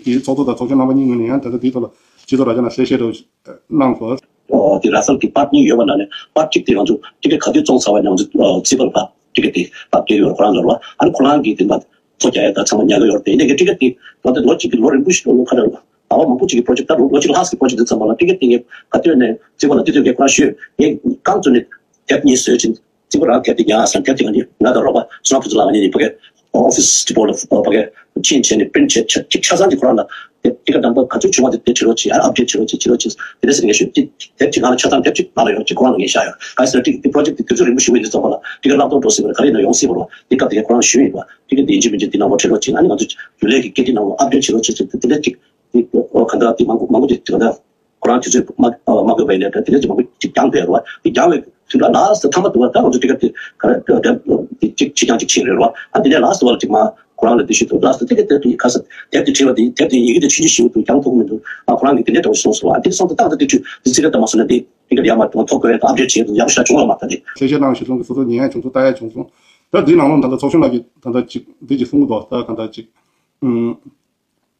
ཀྱི་ཚོགས་གཙོ་དང་ཚོགས་གཞོན་རྣམ་པ་གཉིས་ངོས་ནས་ཡང་ད་ལྟ་དེའི་ཐོག་ལ་སྤྱི་ཚོགས་ར་ཅ་ན་གསལ་བཤད་འདྲ་བོ་ཞིག་གནང་སོང་། ཨོ། དེ་ར་ས་ལ་གི་པར་གཉིས་ཡོད་པ་ནང་ནས་པར་གཅིག་དེ་ང་ཚོ་ཊི་ཀེ་ཊི་ག་དུས་བཙོང་ཚར་བ་ནས་ང་ཚོ་ཨོ་རྩིས་པར་ཕབ། ཊི་ཀེ་ཊི་དེ་ཕབ་སྟེར་ཡོད་ཁོ་རང་ལ་རོ། ཨ་ནི་ཁོ་རང་གིས་དེ་མ་ཐོ་རྒྱག་ཡ་ད་ཚང་མ་ཉར་གི་ཡོད་རེད། དེ་ཡིན་ནའི་ཊི་ཀེ་ཊི་དེ་ང་ཚོ་ལོ་གཅིག་གི་ལོ་རིང་པོ་ཞིག་ལོ་ཁ་ལ་ཟླ་བ་མང་པོ་ཅིག་གི་པོ་རོ་ཇེག་ཊི་ད་ལོ་ལོ་གཅིག་ལྷག་ཙམ་པོ་རོ་ཇེག་ཊི་དེ་ཚང་མ་ལ་ཊི་ཀེ་ཊི་དེ་ངས་ག་དུས་ནས་རྩིས་པ་ལ་ཏི་ཏི་ངས་ཕར་ཞུས། ངས་རྐང་བཙུགས་ནས་དེབ་གཉིས་བཟོས་ཕྱིན། རྩིས་པ་རང་དེབ་དེ་ཉར་ཟེར། དེབ་དེ་ང་གཉིས་ང་དང་རོགས་པ་བསོད་ནམས་ཕུན་ཚོགས་ལགས་ང་གཉིས་ནས་ཕ་གི་ཨོ་ཕི་སི་ཌི་པོ་ལ་ཕ་གི་ཆེན་བྱས་ནས་པི་རིན་ཊི་བྱས། ཆ་ཆ་ཆ་ཚང་གི་ཁོ་རང་ལ་དེབ་ཊི་ཀེ་ཊི་རྣམ་པ་ག་ཚོད་བྱུང་བ་དེ་དེ་བྱེད་རོགས་བྱེད། ཨ་ཨབ་ཌེ་ཊི་བྱེད་རོགས་བྱེད། བྱེད་རོགས་བྱེད། དེ་འདྲ་ཟེར་ངས་ཞུས། དེ་དེབ་ཅིག་ང་ལ་ཆ་ཚང་དེབ་ཅིག་ང་ལ་ཡོད་ཅིག་ཁོ་རང་ལ་ངས་བཞག་ཡོད། ག་རེ་ཟེར་ན་ཊི་ཀེ་ཊི་དེ་པོ་རོ་ཇེག་ཊི་དེ་དུས་ཚོད་རིང་པོ་ཞིག་འགོར་ཡོད་དུས་ཙམ་པ་ལ་ཊི་ཀེ་ཊི་བརླག་གཏོང་འགྲོ་སྲིད་པ་རེད། ག་རེ་ཡིན་ན་ཡོང་སྲིད་པ་རེད། དེ་སྐབས་དེ་ཁོ་རང་ཞུས་ཡིན་པ། ཊི་ཀེ་ཊི་དེ་ཡིན་གཅིག་མིན་གཅིག་དེ་ནང་ལོགས་བྲིས་རོགས་བྱེད། ཨ་ནི་ང་ཚོ་རྒྱུན་ལས་ཀྱི་ཊི་ཀེ་ཊི་ནང་ལོགས་ཨབ་ཌེ་ཊི་བྱེད་རོགས་བྱེད་ཟེར། དེ་འདྲ་ཅིག་དེ་ཨོ་ག་འདྲ་དེ་མང་པོ་མང་པོ་དེ་ག་འདྲ་ཁོ་རང་དུས་ཚོད་མ་མ་དགོས་པ་ཡིན་ན་འདྲ། དེ་འདྲ་ཅིག་མང་པོ་ཅིག་རྒྱང་འཕེལ་རོ། དེ་རྒྱང་བའི་དུས་ལ་ལ་སི་ཐ་མ་དུ་བ་ད་ང་ཚོ་ཊི་ཀེ་ཊི་དེ་ག་རེ་དེ་ཅིག་ཕྱི་རྒྱང་ཅིག་ཕྱིན་རེད་རོ། ཨ་དེ་ནས་ལ་སི་བ་ལ་ཅིག་མ་ཁོ་རང་ལ་དེ་ཞུས་འདུག་ལ་སི་ཊི་ཀེ་ཊི་དེབ་དེ་ཁ་ས་དེབ་དེ་བྲིས་པ་དེ་དེབ་དེ་ཡི་གེ་དེ་ཆུང་ཆུང་ཞིག་འདུག་རྒྱང་ཐུག་མི་འདུག་ཨ་ཁོ་རང་གིས་དེ་འདྲ་འདྲ་བོ་ཞིག་གསུངས་སོང་བ། དེ་སོང་ཙང་ཏག་ཏག་དེ་ཆུ་དེ་ཚིག་རེ་ལྟ་མ་སོང་ན་དེ་དེ་ག་ཡར་མར་ཐོ་འགོད་ཡ་དང་ཨབ་ཌེ་ཊི་བྱེད་ཡ་དང་ཡག་པོ་ཞེ་དྲག་བྱུང་ལ་མ་ལྟ། དེ་གསལ་བཤད་གནང་བ་ཞིག་སོང་གི་སོ་སོ་ཉན་ཡ་བྱུང་སོང་ལྟ་ཡ་བྱུང་སོང་། ད་དེའི་ནང་ལོགས་ད་ལྟ་ཚོགས་གཞོན་ལགས་ཀྱིས་ད་ལྟ་ཅིག་འདི་ཅིག་གསུང་གི་འདུག་ད་ག་འདྲ་ཅིག་ཨུམ།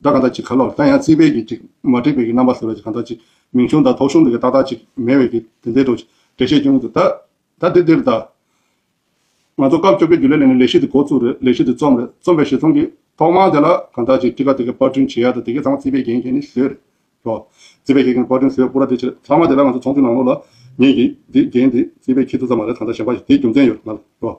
ད་ག་འདྲ་ཅིག་ག་ལོར་ད་ཡང་རྩིས་པའི་གི་ཅིག་མ་འགྲིག་པའི་གི་རྣམ་པ་ཟེར་བ་ཅིག་ག་འདྲ་ཅིག་མིང་གཞུང་དང་ཐོ་གཞུང་འདི་གི་ཏག་ཏག་ཅིག་མེད་པའི་གི་དེ་འདྲའི་འགྲོ་ཅིག་འགྲེལ་བཤད་སྐྱོན་གྱི་འདུག་ད་ད་འདི་འདིར་ད་ང་ཚོ་སྐབས་བཅོ་བརྒྱད་རྒྱུན་ལས་ལས་ནས་ལས་གཞི་འདི་འགོ་བཙུགས་རེད། ལས་གཞི་འདི་རྩོམ་རེད། རྩོམ་པའི་གཞི་རྩོམ་གྱི་ཐོག་མ་དེ་ལ་ག་འདྲ་ཅིག་ཊི་ཀ་དེ་གི་པར་སྐྲུན་བྱེད་ཡ་དང་དེ་གི་ཚང་མ་རྩིས་པའི་འགན་འཁྱེར་ནས་བཟོས་རེད་རོ། རྩིས་པའི་འགན་འཁྱེར་ནས་པར་སྐྲུན་བཟོས་པུ་ར་དེ་ཕྱིར་ཚང་མ་དེ་ལ་ང་ཚོ་ཚོགས་འདུ་ནང་ལོགས་ལ་ངེད་ཀྱིས་འདི་འགན་འདི་རྩིས་པས་འཁྱེར་ཐུབ་ས་མ་རེད། ད་ལྟ་གཞན་པ་ཞིག་དེའི་རྒྱུ་མཚན་ཡོད་ང་ལ་རོ།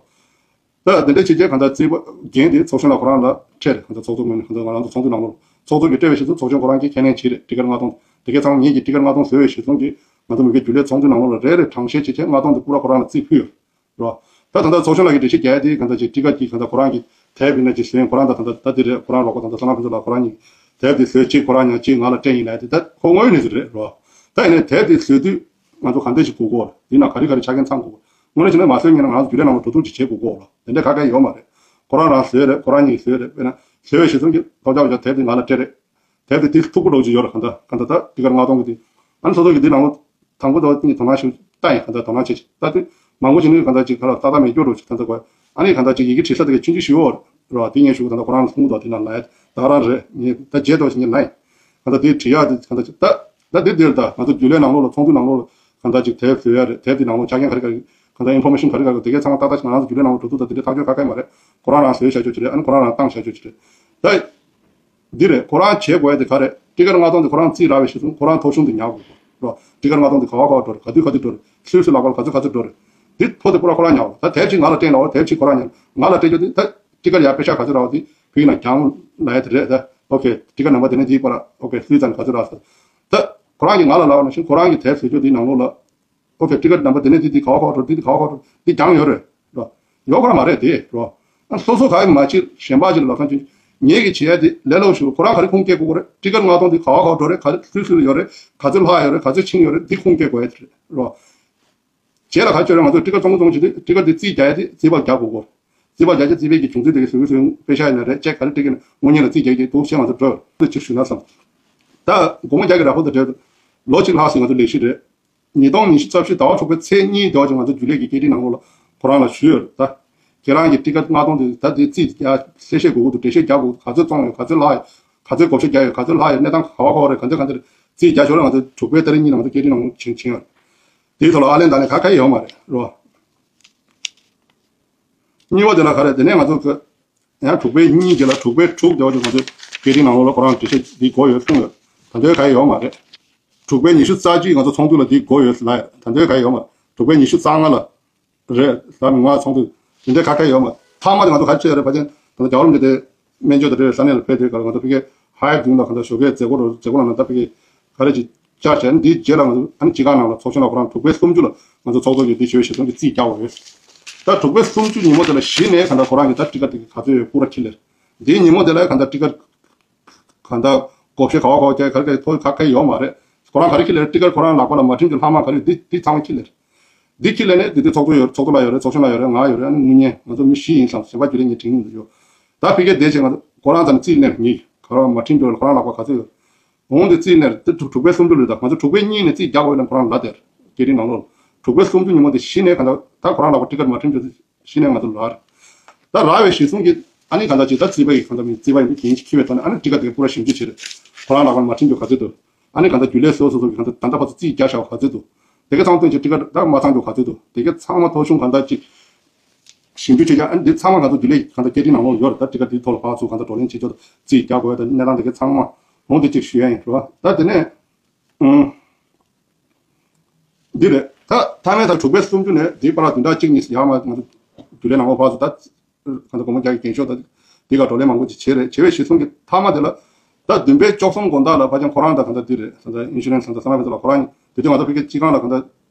ད་དེ་འདྲ་བྱེད་རྗེས་གང་ལྟར་རྩིས་པ་འགན་དེ་ཚོགས་གཞོན་ལགས་ཁོ་རང་ལ་སྤྲད་རེད། གང་ལྟར་ཚོགས་གཙོ་ངོས་ནས་གང་ལྟར་ང་རང་ཚོ་ཚོགས་འདུ་ནང་ལོགས་ཚོགས་གཙོ་གིས་སྤྲད་པའི་གཞི་རྩ་ཚོགས་གཞོན་ཁོ་རང་གིས་ཁས་ལེན་བྱས་རེད། ཊི་ཀ་ལྔ་སྟོང་དེ་གའི་ཚང་མ་ངེད་ཀྱིས་ཊི་ཀ་ལྔ་སྟོང་བཟོས་པའི་གཞི་རྩ་གིས་ང་ཚོ་མི་སྒེར་རྒྱུན་ལས་ཚོགས་འདུ་ནང་ལོགས་ལ་རེ་རེ་གྲངས་བཤེར་བྱས་རྗེས་ལྔ་སྟོང་དེ་པུ་ར་ཁོ་རང་ལ་རྩིས་ཕུལ་ཡོད་རེད། ད་ད་ལྟ་ཚོགས་གཞོན་ལགས་ཀྱིས་འགྲེལ་བཤད་རྒྱག་ཡ་དེ་གང་ལྟར་ཅིག་ཊི་ཀ་གིས་གང་ལྟར་ཁོ་རང་གིས་དེབ་ཡིན་ན་ཅིག་བཟོས། ཁོ་རང་དང་གང་ལྟར་ད་དེ་རེད། ཁོ་རང་རོགས་པ་གང་ལྟར་བསོད་ནམས་ཕུན་ཚོགས་ལགས་ཁོ་རང་གཉིས་དེབ་དེ་བཟོས། གཅིག་ཁོ་རང་ཉར། གཅིག་ང་ལ་སྤྲད་ཡིན་ལབ་དེ་ད་ཁོ་དངོས་ཡོད་གནས་ཚུལ་རེད་རོ། ད་ཡིན་ནའི་དེབ་དེ་བཟོས་དུས་ང་ཚོ་ག་འདྲ་ཞིག་དགོས་ཀྱི་ཡོད་རེད། དེ་ན་ག་རེ་ག་རེ་ཆ་རྐྱེན་ཚང་དགོས་ཀྱི་ཡོད། དངོས་གནས་བྱས་ན་མ་བཟོས་ཉིན་ང་ཚོ་རྒྱུན་ལས་ནང་ལ་འགྲོ་འདུག་ཅིག་བྱེད་དགོས་ཀྱི་ཡོད་རེད། དེ་འདྲ་ག་གེ་ཡོད་མ་རེད། ཁོ་རང་རང་བཟོས་རེད། ཁོ་རང་གཉིས་བཟོས་རེད། དཔེར་ན་བཟོས་པའི་གཞི་རྩ་གི་ཐོབ་རྒྱག་བྱ་དེབ་དེ་ང་ལ་སྤྲད་རེད། དེབ་དེ་དེ་མཐུག་པོ་འདྲ་བོ་ཅིག་ཡོད་རེད། གང་ལྟར་གང་ལྟར་ད་ཊི་ཀ་ལྔ་སྟོང་གི་དེ་ཨ་ནི་སོ་སོ་གི་དེ་ནང་ལོགས་དང་པོ་དང་པོ་ངས་དོ་སྣང་ཞིག་བཏང་ཡིན། གང་ལྟར་དོ་སྣང་བྱེད་ཅིག་ད་དེ་མང་པོ་ཞིག་ནི་གང་ལྟར་ཅིག་ག་ལ་ཏག་ཏག་མེད་སྐྱོ་འདྲ་བོ་ཅིག་གང་ལྟར་དགོས། ཨ་ནི་གང་ལྟར་ཅིག་ཡི་གེ་བྲིས་ས་དེ་ག་ཆུང་ཆུང་ཞིག་ཡོད་རེད་བ། དེ་ངས་ཞུ་གི་ད་ལྟ་ཁོ་རང་ལ་གསུང་གི་འདུག་དེ་ན་ལ་ད་ག་རང་རེད། ངས་ད་བརྗེད་འདུག་ཞིག་ངས་ལ་ཡིན། གང་ལྟར་དེ་བྲིས་ཡག་དེ་གང་ལྟར་ཅིག་ད་ད་དེ་དེར་ད་ང་ཚོ་རྒྱུན་ལས་ནང་ལོགས་ལ་ཚོགས་འདུ་ནང་ལོགས་ལ་གང་ལྟར་ཅིག་དེབ་བཟོ་ཡ་རེད། དེབ་དེ་ནང་ལོགས་ཆ་རྐྱེན་ག་རེ་ག་རེ་གང་ལྟར་ཨིན་ཕོར་མེ་ཤན་ག་རེ་ག་རེ་དེ་གས་ཚང་མ་ཏག་ཏག་ཞིག་ང་རང་ཚོ་རྒྱུན་ལས་ནང་ལོགས་འགྲོ་དུས་ད་དེ་འདྲའི་ཐག་གཅོད་ག་ག་མ་རེད། ཁོ་རང་རང་བཟོས་བྱ་རྒྱུ་ཅིག་རེད། ཨ་ནི་ཁོ་རང་རང་བཏང་བྱ་རྒྱུ་ཅིག་རེད། ད། འདི་རེད། ཁོ་རང་བྱེད་དགོས་ཡ་དེ་ག་རེད། ཊི་ཀ་ལྔ་སྟོང་དེ་ཁོ་རང་རྩིས་རག་པའི་གཞི་བཟུང་ཁོ་རང་ཐོ་གཞུང་དེ་ཉར་དགོས་རོ། ཊི་ཀ་ལྔ་སྟོང་དེ་ག་བ་ག་བ་འགྲོ་རེད། ག་དུས་ག་དུས་འགྲོ་རེད། སུའི་སུ་ལག་པར་ག་ཚོད་ག་ཚོད་འགྲོ་རེད། འདི་ཐོ་དེ་པུ་ར་ཁོ་རང་ཉར་བ། ད་དེབ་ཅིག་ང་ལ་སྤྲད་ལབ་པ། དེབ་ཅིག་ཁོ་རང་ཉར། ང་ལ་སྤྲད་རྒྱུ་དེ་ད་ཊི་ཀ་ཡར་པེ་ཤག་ག་ཚོད་རག་པ་དེ་ཕུག་ན་རྒྱང་ལ་ཡ་དེ་རེད། ད་ཨོ་ཁེ་ཊི་ཀ་ནམ་པར་དེ་ནས་འདི་པར་ཨོ་ཁེ་སུའི་རྩ་ནས་ག་ཚོད་རག་ཟེར། ད་ཁོ་རང་གིས་ང་ལ་ལབ་པ་ནང་བཞིན་ཁོ་རང་གི་དེབ་བཟོ་རྒྱུ་དེའི་ནང་ལོགས་ལ། ཨོ་ཁེ་ཊི་ཀ་ཊི་ནམ་པར་དེ་ནས་དེ་དེ་ག་བ་ག་བ་འགྲོ། དེ་དེ་ག་བ་ག་བ་འགྲོ། དེ་རྒྱང་ཡོད་རེད་རོ། ཡོད་ཁོ་རང་མ་རེད་དེ་རོ། ཨ་སོ་སོ་ག་ཡི་མ་ཕྱིར་གཞན་པ་ཅིག་ལ་ལབ་ས་ཅིག་ ངེད་ཀྱིས་བྱེད་ཡ་དེ་ལས་སླ་པོ་ཞིག་ཁོ་རང་ག་རེ་ཁུངས་སྐྱེལ་དགོས་ཀྱི་རེད། ཊི་ཀེཊ་ལྔ་སྟོང་དེ་ག་བ་ག་བ་འགྲོ་རེད། ག་རེ་སུ་སུ་ལ་ཡོད་རེད། ག་ཚོད་ལྷག་ཡོད་རེད། ག་ཚོད་ཕྱིན་ཡོད་རེད། འདི་ཁུངས་སྐྱེལ་དགོས་ཡ་དེ་རེད་རོ། རྗེས་ལ་ག་ཚོད་རེད། ང་ཚོ་ཊི་ཀེཊ་བཙོང་གི་བཙོང་གི་བྱེད་དུས་ཊི་ཀེཊ་དེ་རྩིས་རྒྱག་ཡ་དེ་རྩིས་པར་རྒྱག་དགོས་ཀྱི་རེད། རྩིས་པར་རྒྱག་ཆེད་རྩིས་པའི་གི་བྱུང་ཚུལ་དེ་གི་སུ་གི་སུ་དཔེ་ཤག་ཡིན་ན་རེད། ཅེག་ག་རེ་སྤྲད་ཀྱི་ན་དངོས་གནས་ལ་རྩིས་རྒྱག་གི་འདུག་ཅེས་ང་ཚོ་འགྲོ་འདུག་ཅིག་ཞུས་ན་བསམ། ད་སྒོར་མོ་རྒྱག་གི་ར་ཧུལ་དང་འབྲེལ་ལོ་གཅིག་ལྷག་ཙམ་ང་ཚོ་ལས་གཞི་རེད། ཉིས་སྟོང་ཉི་ཤུ་རྩ་བཞི་ཟླ་བ་དྲུག་པའི་ཚེས་གཉིས་དེ་བ་ཅིག་ང་ཚོ་རྒྱུན་ལས་ཀྱི་སྐད་འཕྲིན་ནང་ལོགས་ལ་ཁོ་རང་ལ་ཞུས་ཡོད་རེད། ད་ཁྱེད་རང་གི་ཊི་ཀེཊ་ལྔ་སྟོང་དེ་ད་དེ་རྩིས་རྒྱག་གསལ་བཤད་དགོས་ཀྱི་འདུག་འགྲེལ་བཤད་རྒྱག་དགོས། ག་ཚོད་བཙོང་ཡོད། ག་ཚོད་ལྷག་ཡོད། ག་ཚོད་བགོ་བཤའ་རྒྱག་ཡོད། ག་ཚོད་ལྷག་ཡོད། གནས་སྟངས་ག་བ་ག་བ་རེད། ག་འདྲ་ག་འདྲ་རེད། རྩིས་རྒྱག་ཞོར་ལ་ང་ཚོ་དྲུག་པའི་ཏ་རིག་གཉིས་ལ་ང་ཚོ་སྐད་འཕྲིན་ནང་ལོགས་ཕྱིན་ཕྱིན་ཡོད་རེད། དེའི་ཐོག་ལ་ཨ་ལན་ད་ནི་ག་ག་ཡོད་མ་རེད་རོ། གཉིས་པ་དེ་ལ་ག་རེ། དེ་ནས་ང་ཚོ་གི་ཡང་དྲུག་པའི་གཉིས་དེ་ལ་དྲུག་པའི་དྲུག་དེ་བ་ཅིག་ང་ཚོ་སྐད་འཕྲིན་ནང་ལོགས་ལ་ཁོ་རང་འགྲེལ་བཤད་འདི་དགོས་ཡོད་གསུངས་ཡོད། ད་དུང་ག་ཡོད་མ་རེད། དྲུག་པའི་ཉི་ཤུ་རྩ་གཅིག་ང་ཚོ་ཚོགས་འདུ་ལ་འདི་དགོས་ཡོད་ལ། ད་དུང་ག་ཡོད་མ་རེད། དྲུག་པའི་ཉི་ཤུ་རྩ་ལྔ་ལ་རེད་ལ་མི་ང་ཚོགས་འདུ་འདི་འདྲ་ག་ག་ཡོད་མ་རེད། མཐའ་མ་དེ་ང་ཚོ་ག་རེ་བྱས་རེད། ཕལ་ཆེར་ད་ལྟ་རྒྱལ་བ་རིན་པོ་ཆེ་དེ་སྨན་བཅོས་དང་འབྲེལ་བའི་ས་གནས་ལ་ཕེབས་དུས་ག་ལ་ང་ཚོ་ཕ་གིའི་ཧའེ་བདུན་ལ་ག་འདྲ་ཞོགས་ཀའི་མཛད་སྒོ་རུ་མཛད་སྒོ་ལ་ན་ད་ཕ་གིའི་ག་རེ་ཅིག་བཅར་བྱས་ནས། འདིའི་རྗེས་ལ་ང་ཚོ་ཨ་ནི་སྤྱི་ཁང་ནང་ལ་ཚོགས་ཆུང་ལ་ཁོ་རང་དྲུག་པའི་སུམ་ཅུ་ལ་ང་ཚོ་ཚོགས་གཙོ་གིས་འདི་ཞུ་བའི་གཞི་བཟུང་གི་རྩིས་རྒྱག་དགོས་ཡོད། ད་དྲུག་པའི་སུམ་ཅུ་ཉིན་མོ་དེ་ལ་གཞི་ནས་གང་ལྟར་ཁོ་རང་གིས་ད་ཊི་ཀེཊ་དེ་ག་ཚོད་ཡོད་པུ་ར་ཁྱི་ལེར། འདིའི་ཉིན་མོ་དེ་ལ་གང་ལྟར་ཊི་ཀེཊ་གང་ལྟར་བགོ་བཤའ་ག་བ་ག་བ་རྒྱག་ག་རེ་ག་རེ་ཐོག་ག་ག་ཡོད་མ་རེད། ཁོ་རང་ག་རེ་ཁྱི་ལེར། ཊི་ཀེཊ་ཁོ་རང་ལག་པ་ལ་མ་ཁྲིམས་ཀྱི་ལྷག་མ་ག་རེ་ཡོད་འདི་འདི་ཚང་མ་ཁྱི་ལེར། འདི་ཁྱི་ལེར་ནས་འདི་འདི་ཚོགས་གཙོ་ཡོད། ཚོགས་གཙོ་ལགས་ཡོད་རེད། ཚོགས་གཞོན་ལགས་ཡོད་རེད། ང་ཡོད་རེད། ཨ་ནི་དངུལ་གཉེར་ང་ཚོ་མི་བཞི་ཡིན་བསམ། གཞན་པ་རྒྱུན་ལས་གཉིས་དྲན་གྱི་མི་འདུག་ཡོད། ད་ཕ་གིའི་དེ་བྱས་ང་ཚོ་ཁོ་རང་ཚོ་ནས་རྩིས་ནས་ཉིས་ག་རེ་མ་ཁྲིམས་ཀྱི་ཁོ་རང་ལག་པ་ག་ཚོད་ཡོད། འོང་དེ་རྩིས་ནས་དེ་དྲུག་དྲུག་པའི་སུམ་ཅུ་ལོས་ད་ང་ཚོ་དྲུག་པའི་གཉིས་ནས་རྩིས་རྒྱག་དགོས་ན་ཁོ་རང་ལ་དེར་སྐད་འཕྲིན་ནང་ལོགས་དྲུག་པའི་སུམ་ཅུ་ཉིན་མོ་དེ་གཞི་ནས་གང་ལྟར་ད་ཁོ་རང་ལག་པ་ཊི་ཀེཊ་མ་ཁྲིམས་ཀྱི་གཞི་ནས་ང་ཚོ་ལ་རེད། ད་རག་པའི་གཞི་བཟུང་གི་ཨ་ནི་གང་ལྟར་ཅིག་ད་རྩིས་པ་ཡི་གང་ལྟར་མི་རྩིས་པ་ཡིན་འགན་འཁྱེར་བའི་ཐོག་ནས་ཨ་ནི་ཊི་ཀེཊ་དེ་པུ་ར་ཞིབ་འཇུག་བྱེད་རེད། ཁོ་རང་ལག་པ་མ་ཁྲིམས་ཀྱི་ག་ཚོད་འདུག་ཨ་ནི་གང་ལྟར་རྒྱུན་ལས་སོ་སོ་སོ་གི་གང་ལྟར་ད་ལྟ་བར་དུ་རྩིས་རྒྱག་བཞག་པ་ག་ཚོད་འདུག་དེ་ག་ཚང་སྟོན་ཅིག་ཊི་ཀེཊ་ད་མ་ཚང་རྒྱུ་ག་ཚོད་འདུག་དེ་ག་ཚང་མ་ཐོ་གཞུང་གང་ལྟར་ཅིག་ཞིབ་འཇུག་བྱེད་ཀྱང་ཨ་ནི་འདི་ཚང་མ་ང་ཚོ་རྒྱུན་ལས་གང་ལྟར་སྐད་འཕྲིན་ནང་ལོགས་ཡོད་རེད། ད་ཊི་ཀེཊ་འདིའི་ཐོག་ལ་ཕར་ཚུར་གང་ལྟར་བགྲོ་གླེང་བྱེད་ཆོག་རྩིས་རྒྱག་དགོས་དང་གནས་སྟངས་དེ་ག་ཚང་མ་འོང་དེ་གཅིག་ཞུ་ཡ་ཡིན་རེད་བ། ད་དེ་ནས་ཨང་འདི་རེད། ད་མཐའ་མའི་ད་དྲུག་པའི་སུམ་ཅུ་ནས་འདིའི་བར་ལ་བདུན་ཕྲག་གཅིག་གཉིས་ཡར་མར་ང་ཚོ་རྒྱུན་ལས་ནང་ལོགས་ཕར་ཚུར་ད་གང་ལྟར་སྒོར་མོ་རྒྱག་གི་འགེངས་ཤོག་ད་འདི་ག་བགྲོ་གླེང་མང་པོ་ཅིག་བྱས་རེད། བྱས་པའི་གཞི་བཟུང་གི་མཐའ་མ་དེ་ལ་ད་བདུན་པའི་བཅུ་གསུམ་དགོང་དག་ལ་ཕལ་ཆེར་ཁོ་རང་དང་གང་ལྟར་འདི་རེད། ད་ལྟ་ཨིན་ཤུ་རན་སི་དང་ད་ས་ན་བ་ཚོ་ལ་ཁོ་རང་དེ་དུས་ང་ཚོ་ཕ་གི་སྤྱི་ཁང་ལ་གང་ལྟར་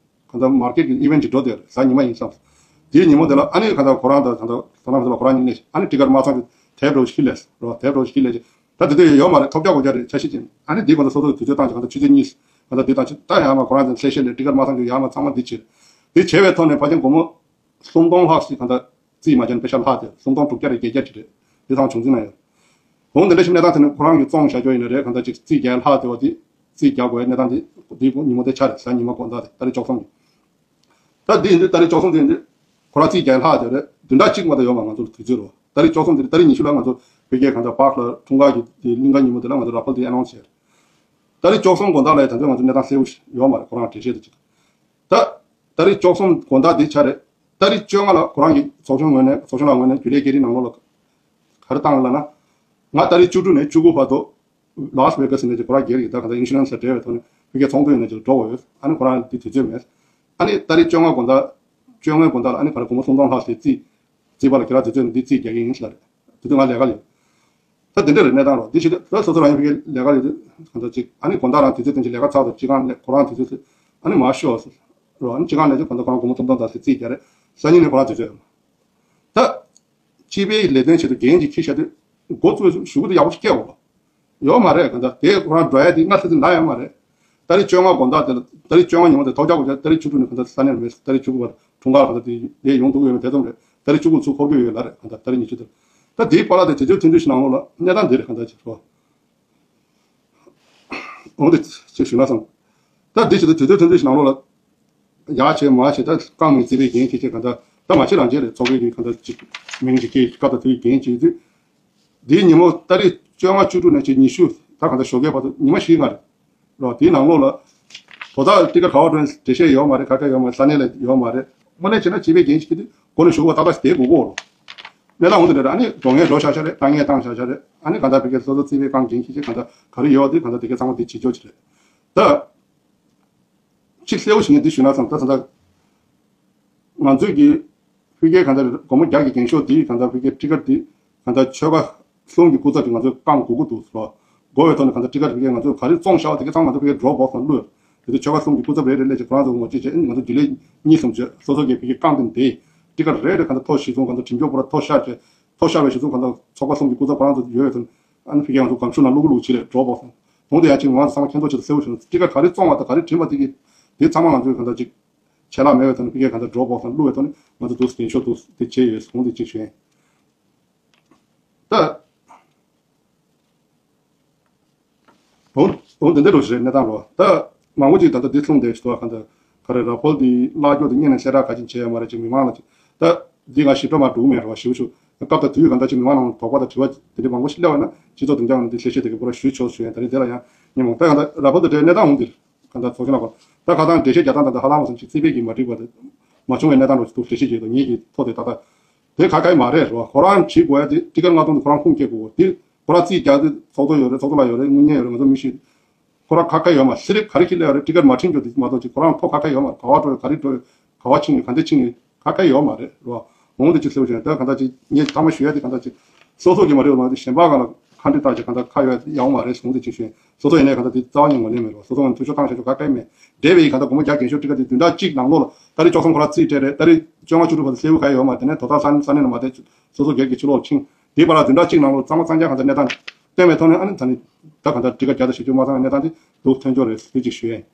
གང་ལྟར་མར་ཀེཊ་ཀྱི་ཨི་ཝེན་ཊི་ཅིག་འགྲོ་བསྡད་ཡོད་རེད། གཟའ་ཉི་མ་ཡིན་བསམ། དེའི་ཉིན་མོ་དེ་ལ་ཨ་ནི་གང་ལྟར་ཁོ་རང་དང་གང་ལྟར་ས་ན་བ་ཚོ་ལ་ཁོ་རང་གཉིས་ནས་ཨ་ནི་ཊི་ཀེཊ་མ་ཚང་གི་དེབ་རོ་ཞིག་ལས་རོ་དེབ་རོ་ཞིག་ལས་ཅིག་ད་དེ་དུས་ཡོད་མ་རེད། ཐོབ་རྒྱག་དགོས་རྒྱ་རེད། འཆར་གཞི་ཅན་ཨ་ནི་འདི་གང་ལྟར་སོ་སོ་དུས་ཚོད་བཏང་ཅིག་གང་ལྟར་ཆུ་ཚོད་གཉིས་གང་ལྟར་འདི་དང་ཆུ་ད་ཡང་མ་ཁོ་རང་ཚོ་ལྷད་ཤེད་ལས་ཊི་ཀེཊ་མ་ཚང་གི་ཡང་མ་ཚང་མ་འདི་བྱེད་འདི་བྱས་པའི་ཐོག་ནས་ཕལ་ཆེར་སྒོར་མོ་སུམ་སྟོང་ལྷག་ཞིག་གང་ལྟར་རྩིས་མ་བྱས་ན་པེ་ཤ་ལྷག་དེ་སུམ་སྟོང་དྲུག་བརྒྱ་རེ་བརྒྱད་བརྒྱ་ཅིག་རེད། འདི་ཚང་བྱུང་འཛིན་ན་ཡོད། འོང་དེ་འདྲ་ཞིག་གནས་སྟངས་དེ་ནི་ཁོ་རང་གི་བཙོང་བཞག་རྒྱུ་ཡིན་ན་རེད། གང་ལྟར་ཅིག་རྩིས་རྒྱག་ལྷག་དེ་བ་དེ་རྩིས་རྒྱག་དགོས་གནས་སྟངས་དེ་འདི་ཉིན་མོ་དེ་ཆ་རེད། གཟའ་ཉི་མ་དགོང་དག་དེ་ཏ་རིག་བཅུ་གསུམ་གི་ད་འདི་ཡིན་དུས་ཏ་རིག་བཅུ་གསུམ་དེ་ཡིན་དུས་ཁོ་རང་རྩིས་རྒྱག་ལྷག་དེ་རེད། བདུན་ཕྲག་གཅིག་མ་གཏོགས་ཡོད་མ། ང་ཚོ་ལ་དུས་ཚོད་རོ་ཏ་རིག་བཅུ་གསུམ་དེ་རེད། ཏ་རིག་ཉི་ཤུ་ལ་ང་ཚོ་བོད་རྒྱའི་གང་ལྟར་པཱག་ལ་འཁྲུངས་སྐར་གྱི་དེ་གླིང་ག་ཉིན་མོ་དེ་ལ་ང་ཚོ་ར་ཕལ་དེ་ཨ་ནོན་སི་བྱས་རེད། ཏ་རིག་བཅུ་གསུམ་དགོང་དག་ལ་ད་ཚོད་ང་ཚོ་གནས་སྟངས་གསལ་པོ་ཞིག་ཡོད་མ་རེད། ཁོ་རང་འགྲེལ་བཤད་དེ་ཅིག་ད་ཏ་རིག་བཅུ་གསུམ་དགོང་དག་འདི་ཆ་རེད། ཏ་རིག་བཅོ་ལྔ་ལ་ཁོ་རང་གི་ཚོགས་ཆུང་ངོས་ནས་ཚོགས་ཆུང་ལ་ངོས་ནས་རྒྱུན་ལས་སྐད་འཕྲིན་ནང་ལོགས་ལ་ག་རེ་བཏང་ཡོད་ལབ་ན། ང་ཏ་རིག་བཅུ་དྲུག་ནས་བཅུ་དགུ་བར་དུ་ལཱ་སི་ཝེ་གྷ་སི་ནས་ཀྱི་ཁོ་རང་སྒེར་གྱི་ད་ག་ད་ཨིན་ཤུ་རན་སི་ལ་འབྲེལ་བའི་ཐོག་ནས་ཕ་གིའི་ཚོགས་འདུ་ཡིན་ན་ཅིག་འགྲོ་དགོས་ཡོད། ཨ་ནི་ཁོ་རང་འདི་དུས་ཚོད་མེད། ཨ་ནི་ཏ་རིག་བཅོ་ལྔ་དགོང་དག་བཅོ་ལྔའི་དགོང་དག་ལ་ཨ་ནི་ག་རེ་སྒོར་མོ་སུམ་སྟོང་ལྷག་ཞིག་རྩིས་རྩིས་པ་ལ་ཁྱེད་རང་དུས་ཚོད་འདི་རྩིས་རྒྱག་གི་ཡིན་ཟེར་ལབ་རེད། དེ་དུས་ང་ལས་ཀ་ལས། ད་དེ་འདྲ་རེད་གནས་སྟངས་རོ། འདི་ཞིག་ད་སོ་སོ་རང་ཡིན་ཕ་གིའི་ལས་ཀ་ལས་དུས་གང་ལྟར་ཅིག་ཨ་ནི་དགོང་དག་རང་དུས་ཚོད་དེ་ཅིག་ལས་ཀ་ཚར་དུས་སྤྱི་ཁང་ནས་ཁོ་རང་དུས་ཚོད་དེ་ཨ་ནི་མ་ཤོག་ཟེར་རོ། ཨ་ནི་སྤྱི་ཁང་ནས་ཅིག་གང་ལྟར་ཁོ་རང་སྒོར་མོ་སུམ་སྟོང་དང་ཟེར་རྩིས་རྒྱག་རེད། སང་ཉིན་ནས་ཁོ་རང་དུས་ཚོད་ད། སྤྱི་པའི་ལས་དོན་ཆེད་དུ་འགན་ཅིག་འཁྱེར་བཞག་དུས་འགོ་བཙུགས་ཞུ་གི་དུ་ཡག་པོ་ཞིག་སྐྱེ་འོ། ཡོད་མ་རེད། གང་ལྟར་དེ་ཁོ་རང་འགྲོ་ཡ་དེ་སྔ་ཚེ་ཚེ་ན་ཡོད་མ་རེད། ཏ་རིག་བཅོ་ལྔ་དགོང་དག་དེ་ལ་ཏ་རིག་བཅོ་ལྔ་ཉིན་མོ་དེ་ཐོག་རྒྱག་དགོས་ཀྱང་ཏ་རིག་བཅུ་དྲུག་ནས་གང་ལྟར་ས་གནས་ལ་མེད། ཏ་རིག་བཅུ་དགུ་བར་དྲུང་ཁག་ལ་གང་ལྟར་དེ་ལས་ཡོང་འདུག་ཡོད་མེད་དེ་ཙམ་རེད། ཏ་རིག་བཅུ་དགུ་ཚུར་འཁོར་རྒྱུ་ཡོད་ལ་རེད། གང་ལྟར་ཏ་རིག་ཉི་ཤུ་དེ་ད་དེའི་བར་ལ་དེ་དུས་ཐུང་ཐུང་ཞིག་ནང་ལོགས་ལ་གནས་སྟངས་འདི་རེད། གང་ལྟར་ཅིག་རོ། འོང་དེ་ཅིག་ཞུ་ན་བསམ། ད་འདི་ཞིག་ད་དུས་ཚོད་ཐུང་ཐུང་ཞིག་ནང་ལོགས་ལ་ཡག་བྱས་མ་བྱས་ད་རྐང་མིན་རྩིས་པའི་འགན་འཁྱེར་བྱས་གང་ལྟར་ད་མ་བྱས་རང་བྱས་རེད། ཚོགས་པའི་གི་གང་ལྟར་ཅིག་མིང་ཅིག་སྐྱེས་སྐབས་དང་དུས་འགན་བྱས་དུས། འདིའི་ཉིན་མོ་ཏ་རིག་བཅོ་ལྔ་བཅུ་དྲུག་ནས་ཅིག་ཉི་ཤུ་ད་གང་ལྟར་ཞོགས་ཀའི་བར་དུ་ཉི་མ་བཞི་ལྔ་རེད་རོ། དེའི་ནང་ལོགས་ལ་དོ་བདག་ཊི་ཀེཊ་ག་བ་འགྲོ་ཡིན་འགྲེལ་བཤད་ཡོད་མ་རེད། ཁ་ཁ་ཡོད་མ་རེད། ས་གནས་ལ་ཡོད་མ་རེད། དངོས་གནས་བྱས་ན་སྤྱི་པའི་འགན་ཞིག་གི་དུས་སྒོ་ནས་ཞུགས་པ་ཏག་ཏག་ཞིག་བསྡད་དགོས་ཀྱི་ཡོད་རེད། གནས་སྟངས་འོང་དུ་འདྲ་རེད། ཨ་ནི་འགྲོ་ངེས་འགྲོ་ཤག་ཤག་རེད། ལྟ་ངེས་བཏང་ཤག་ཤག་རེད། ཨ་ནི་གང་ལྟར་ཕ་གིའི་སོ་སོ་རྩིས་པའི་རྐང་འགན་འཁྱེར་ཅིག་གང་ལྟར་ག་རེ་ཡོད་དེ་གང་ལྟར་དེ་གའི་ཚང་མ་དེ་བྱེད་ཆོག་ཅིག་རེད། ད་ཅིག་གསལ་པོ་ཞིག་ངས་འདི་ཞུས་ན་བསམ། ད་ད་ད་ང་ཚོས་ཀྱི་ཕ་གིའི་གང་ལྟར་སྒོར་མོ་རྒྱག་གི་འགེངས་ཤོག་འདི་གང་ལྟར་ཕ་གིའི་ཊི་ཀེཊ་འདི་གང་ལྟར་ཆོལ་ཁ་གསུམ་གྱི་སྐུ་ཚབ་ཀྱིས་ང་ཚོས་བསྐང་དགོས་ཀྱི་འདུག་ཟེར་བ། དགོས་པའི་ཐོག་ནས་གང་ལྟར་ཊི་ཀེཊ་ཕ་གིའི་ང་ཚོས་ག་རེ་བཙོང་བཞག་པ་དེ་གའི་ཚང་མ་ང་ཚོ་ཕ་གིའི་ཌོབ་བོག་སི་ནང་བླུགས་ཡོད། དེ་དུས་ཆོལ་ཁ་གསུམ་གྱི་སྐུ་ཚབ་རེ་རེ་སླེབས་བྱས་ཁོ་རང་ཚོ་ངོ་སྤྲོད་བྱས། ཨ་ནི་ང་ཚོ་རྒྱུན་ལས་གཉིས་གསུམ་བྱས་སོ་སོ་གིས་ཕ་གིའི་བསྐང་སྟེ་འདི་ཊི་ཀེཊ་རེ་རེ་གང་ལྟར་ཐོ་གཞི་བཟུང་གང་ལྟར་འགྲེམས་སྐྱོར་པོ་ར་ཐོ་ཤར་བྱས། ཐོ་ཤར་བའི་གཞི་ཚུགས་གང་ལྟར་ཚོགས་པ་གསུམ་གྱི་སྐུ་ཚབ་ཁོ་རང་ཚོ་ཡོད་ཡོད་དོན། ཨ་ནི་ཕ་གིའི་ང་ཚོ་སྒམ་ཤུགས་ནང་བླུག་གི་བླུག་ཅིག་རེད་འགྲོ་པོ་སོང་། དོན་དེ་ཡང་ཅིག་ང་ཚོ་ཚང་མ་མཁྱེན་རྟོགས་ཆེད་དུ་གསལ་བོ་ཞུ་ན་ཊི་ཀེཊ་ག་རེ་བཙོང་བ་དང་ག་རེ་བྲིན་པ་དེ་གི་དེ་ཚང་མ་ང་ཚོས་གང་ལྟར་ཅིག་ཆད་ལྷག་མེད་པའི་ཐོག་ནས་ཕ་གིའི་གང་ལྟར་འགྲོ་པོ་སོང་བླུག་པའི་ཐོག་ནས་ང་ཚོ་འདུག་སེ་རྒྱན་ཤོག་འདུག་སེ་དེ་བྱས་ཡོད་དོན་དེ་ཅིག་ཞུ་ཡིན། ད། འོ་འོ་འདི་འདྲ་རུ་ཞིག་རེད་གནས་སྟངས་རོ། ད་མང་པོ་ཅིག་ད་ལྟ་འདི་ལྷུང་བསྡད་ཞིག་འདུག་ག་འདི་ག་རེ་ར་ཕོལ་འདི་བརླག་རྒྱུ་དེ་སྔོན་ནས་གསལ་བསྒྲགས་ག་ཅིག་བྱས་ཡོད་མ་རེད་ཅིག་མི་མང་ལ་ཅིག་ད་འདི་ང་ཞིབ་ཕྲ་མ་འགྲོ་གི་མེད་རེད་བ། ཞིབ་ཞུ་སྐབས་དང་དུས་ག་འདྲ་ཅིག་མི་མང་ནང་དོགས་པ་དང་དྲི་བ་དེ་འདྲ་མང་པོ་ཞིག་སླེབས་པ་ན་སྤྱི་ཚོགས་འདི་འདྲ་ནང་འདི་ལྷད་ཤེས་དེ་གི་པོ་ར་ཞུས་ཆོག་ཞུ་ཡ། ད་རེས་དེ་ལ་ཡང་ཉིན་མོ་ད་ག་འདི་ར་ཕོལ་འདི་འདྲའི་གནས་སྟངས་འོང་འདིར་ག་འདྲ་ཚོགས་ཆུང་ལ་གོ་ད་ཁ་སང་འགྲེལ་བཤད་རྒྱག་སྟངས་ད་ལྟ་ཧ་ལམ་སོང་ཅིག་རྩིས་སྤེལ་གྱིས་མ་འགྲིག་པ་དེ་མ་བྱུང་བའི་གནས་སྟངས་རོ་ཞིག་འདུག་འགྲེལ་བཤད་བྱེད་དོ་ངེད་ཀྱི་ཐོག་དེ་ད་ལྟ། དེ་ཁ་ཁའི་མ་རེད་རོ། ཁོ་རང་བྲིས་དགོས་ཡ་དེ་ཊི་ཀེཊ་ལྔ་སྟོང་དེ་ཁོ་རང་ཁུངས་སྐྱེལ་དགོས་དེ་ཁོ་རང་རྩིས་རྒྱག་དེ་ཚོགས་གཙོ་ཡོད་རེད། ཚོགས་གཙོ་ལགས་ཡོད་རེད། དངུལ་གཉེར་ཡོད་རེད། ང་ཚོ་མི་ཤེས། ཁོ་རང་ཁ་ཁ་ཡོད་མ་རེད། ཤེས་རིག་ག་རེ་ཁྱེར་སླེབས་ཡོད་རེད། ཊི་ཀེཊ་མ་ཁྲིད་རྒྱུ་དེ་མ་གཏོགས་ཅིག་ཁོ་རང་ཐོ་ཁ་ཁ་ཡོད་མ་རེད། ག་བ་འགྲོ་ཡོད། ག་རེ་འགྲོ་ཡོད། ག་བ་ཕྱིན་ཡོད། ག་འདྲ་ཕྱིན་ཡོད། ཁ་ཁ་ཡོད་མ་རེད་རོ། འོང་དེ་ཅིག་སླེབས་བྱུང་ད་ག་འདྲ་ཅིག་ངས་ཐ་མ་ཞུ་ཡ་དེ་ག་འདྲ་ཅིག་སོ་སོ་གི་མ་རེད་མ་གཏོགས་གཞན་པ་ག་ལ་ཁ་འདྲི་བཏགས་ཅིག་ག་འདྲ་ཁ་ཡོད་ཡོང་མ་རེད། འོང་དེ་ཅིག་ཞུ་ཡིན། སོ་སོ་ཡིན་ནའི་ག་འདྲ་དེ་རྩ་བ་ཉིད་ངོས་ལེན་མེད་རོ། སོ་སོ་ངོས་ནས་འཐུས་ཤོར་བཏང་བྱ་རྒྱུ་ག་གེ་མེད། འབྲེལ་བའི་ག་འདྲ་སྒོར་མོ་བརྒྱ་རྒན་ཤོག་ཊི་ཀེཊ་དེ་བདུན་ཕྲག་གཅིག་ནང་ལོགས་ལ་ད་རེས་བཅུ་གསུམ་ཁོ་རང་རྩིས་སྤྲད་རེད། ད་རེས་བཅོ་ལྔ་བཅུ་དྲུག་བར་དུ་སླེབས་ཡོད་མ་རེད། དེ་ནས་དོ་བདག་ས་ས་གནས་ནང་མ་བསྡད་སོ་སོ་སྒེར་གྱི་ཕྱི་ལོགས་ཕྱིན། དེའི་བར་ལ་བདུན་ཕྲག་གཅིག་ནང་ལོགས་གཙང་མ་གཙང་རྐྱང་ག་འདྲ་གནས་སྟངས་བསྟན་པའི་ཐོག་ནས་ཨ་ནི་ད་ནི་ད་ག་འདྲ་ཊི་ཀེཊ་བརྒྱ་དང་བཞི་བཅུ་མ་ཚང་བའི་གནས་སྟངས་དེ་འདུག་ཐོན་ཆོག་རེད་ཟེར་ཅིག་ཞུ་ཡིན།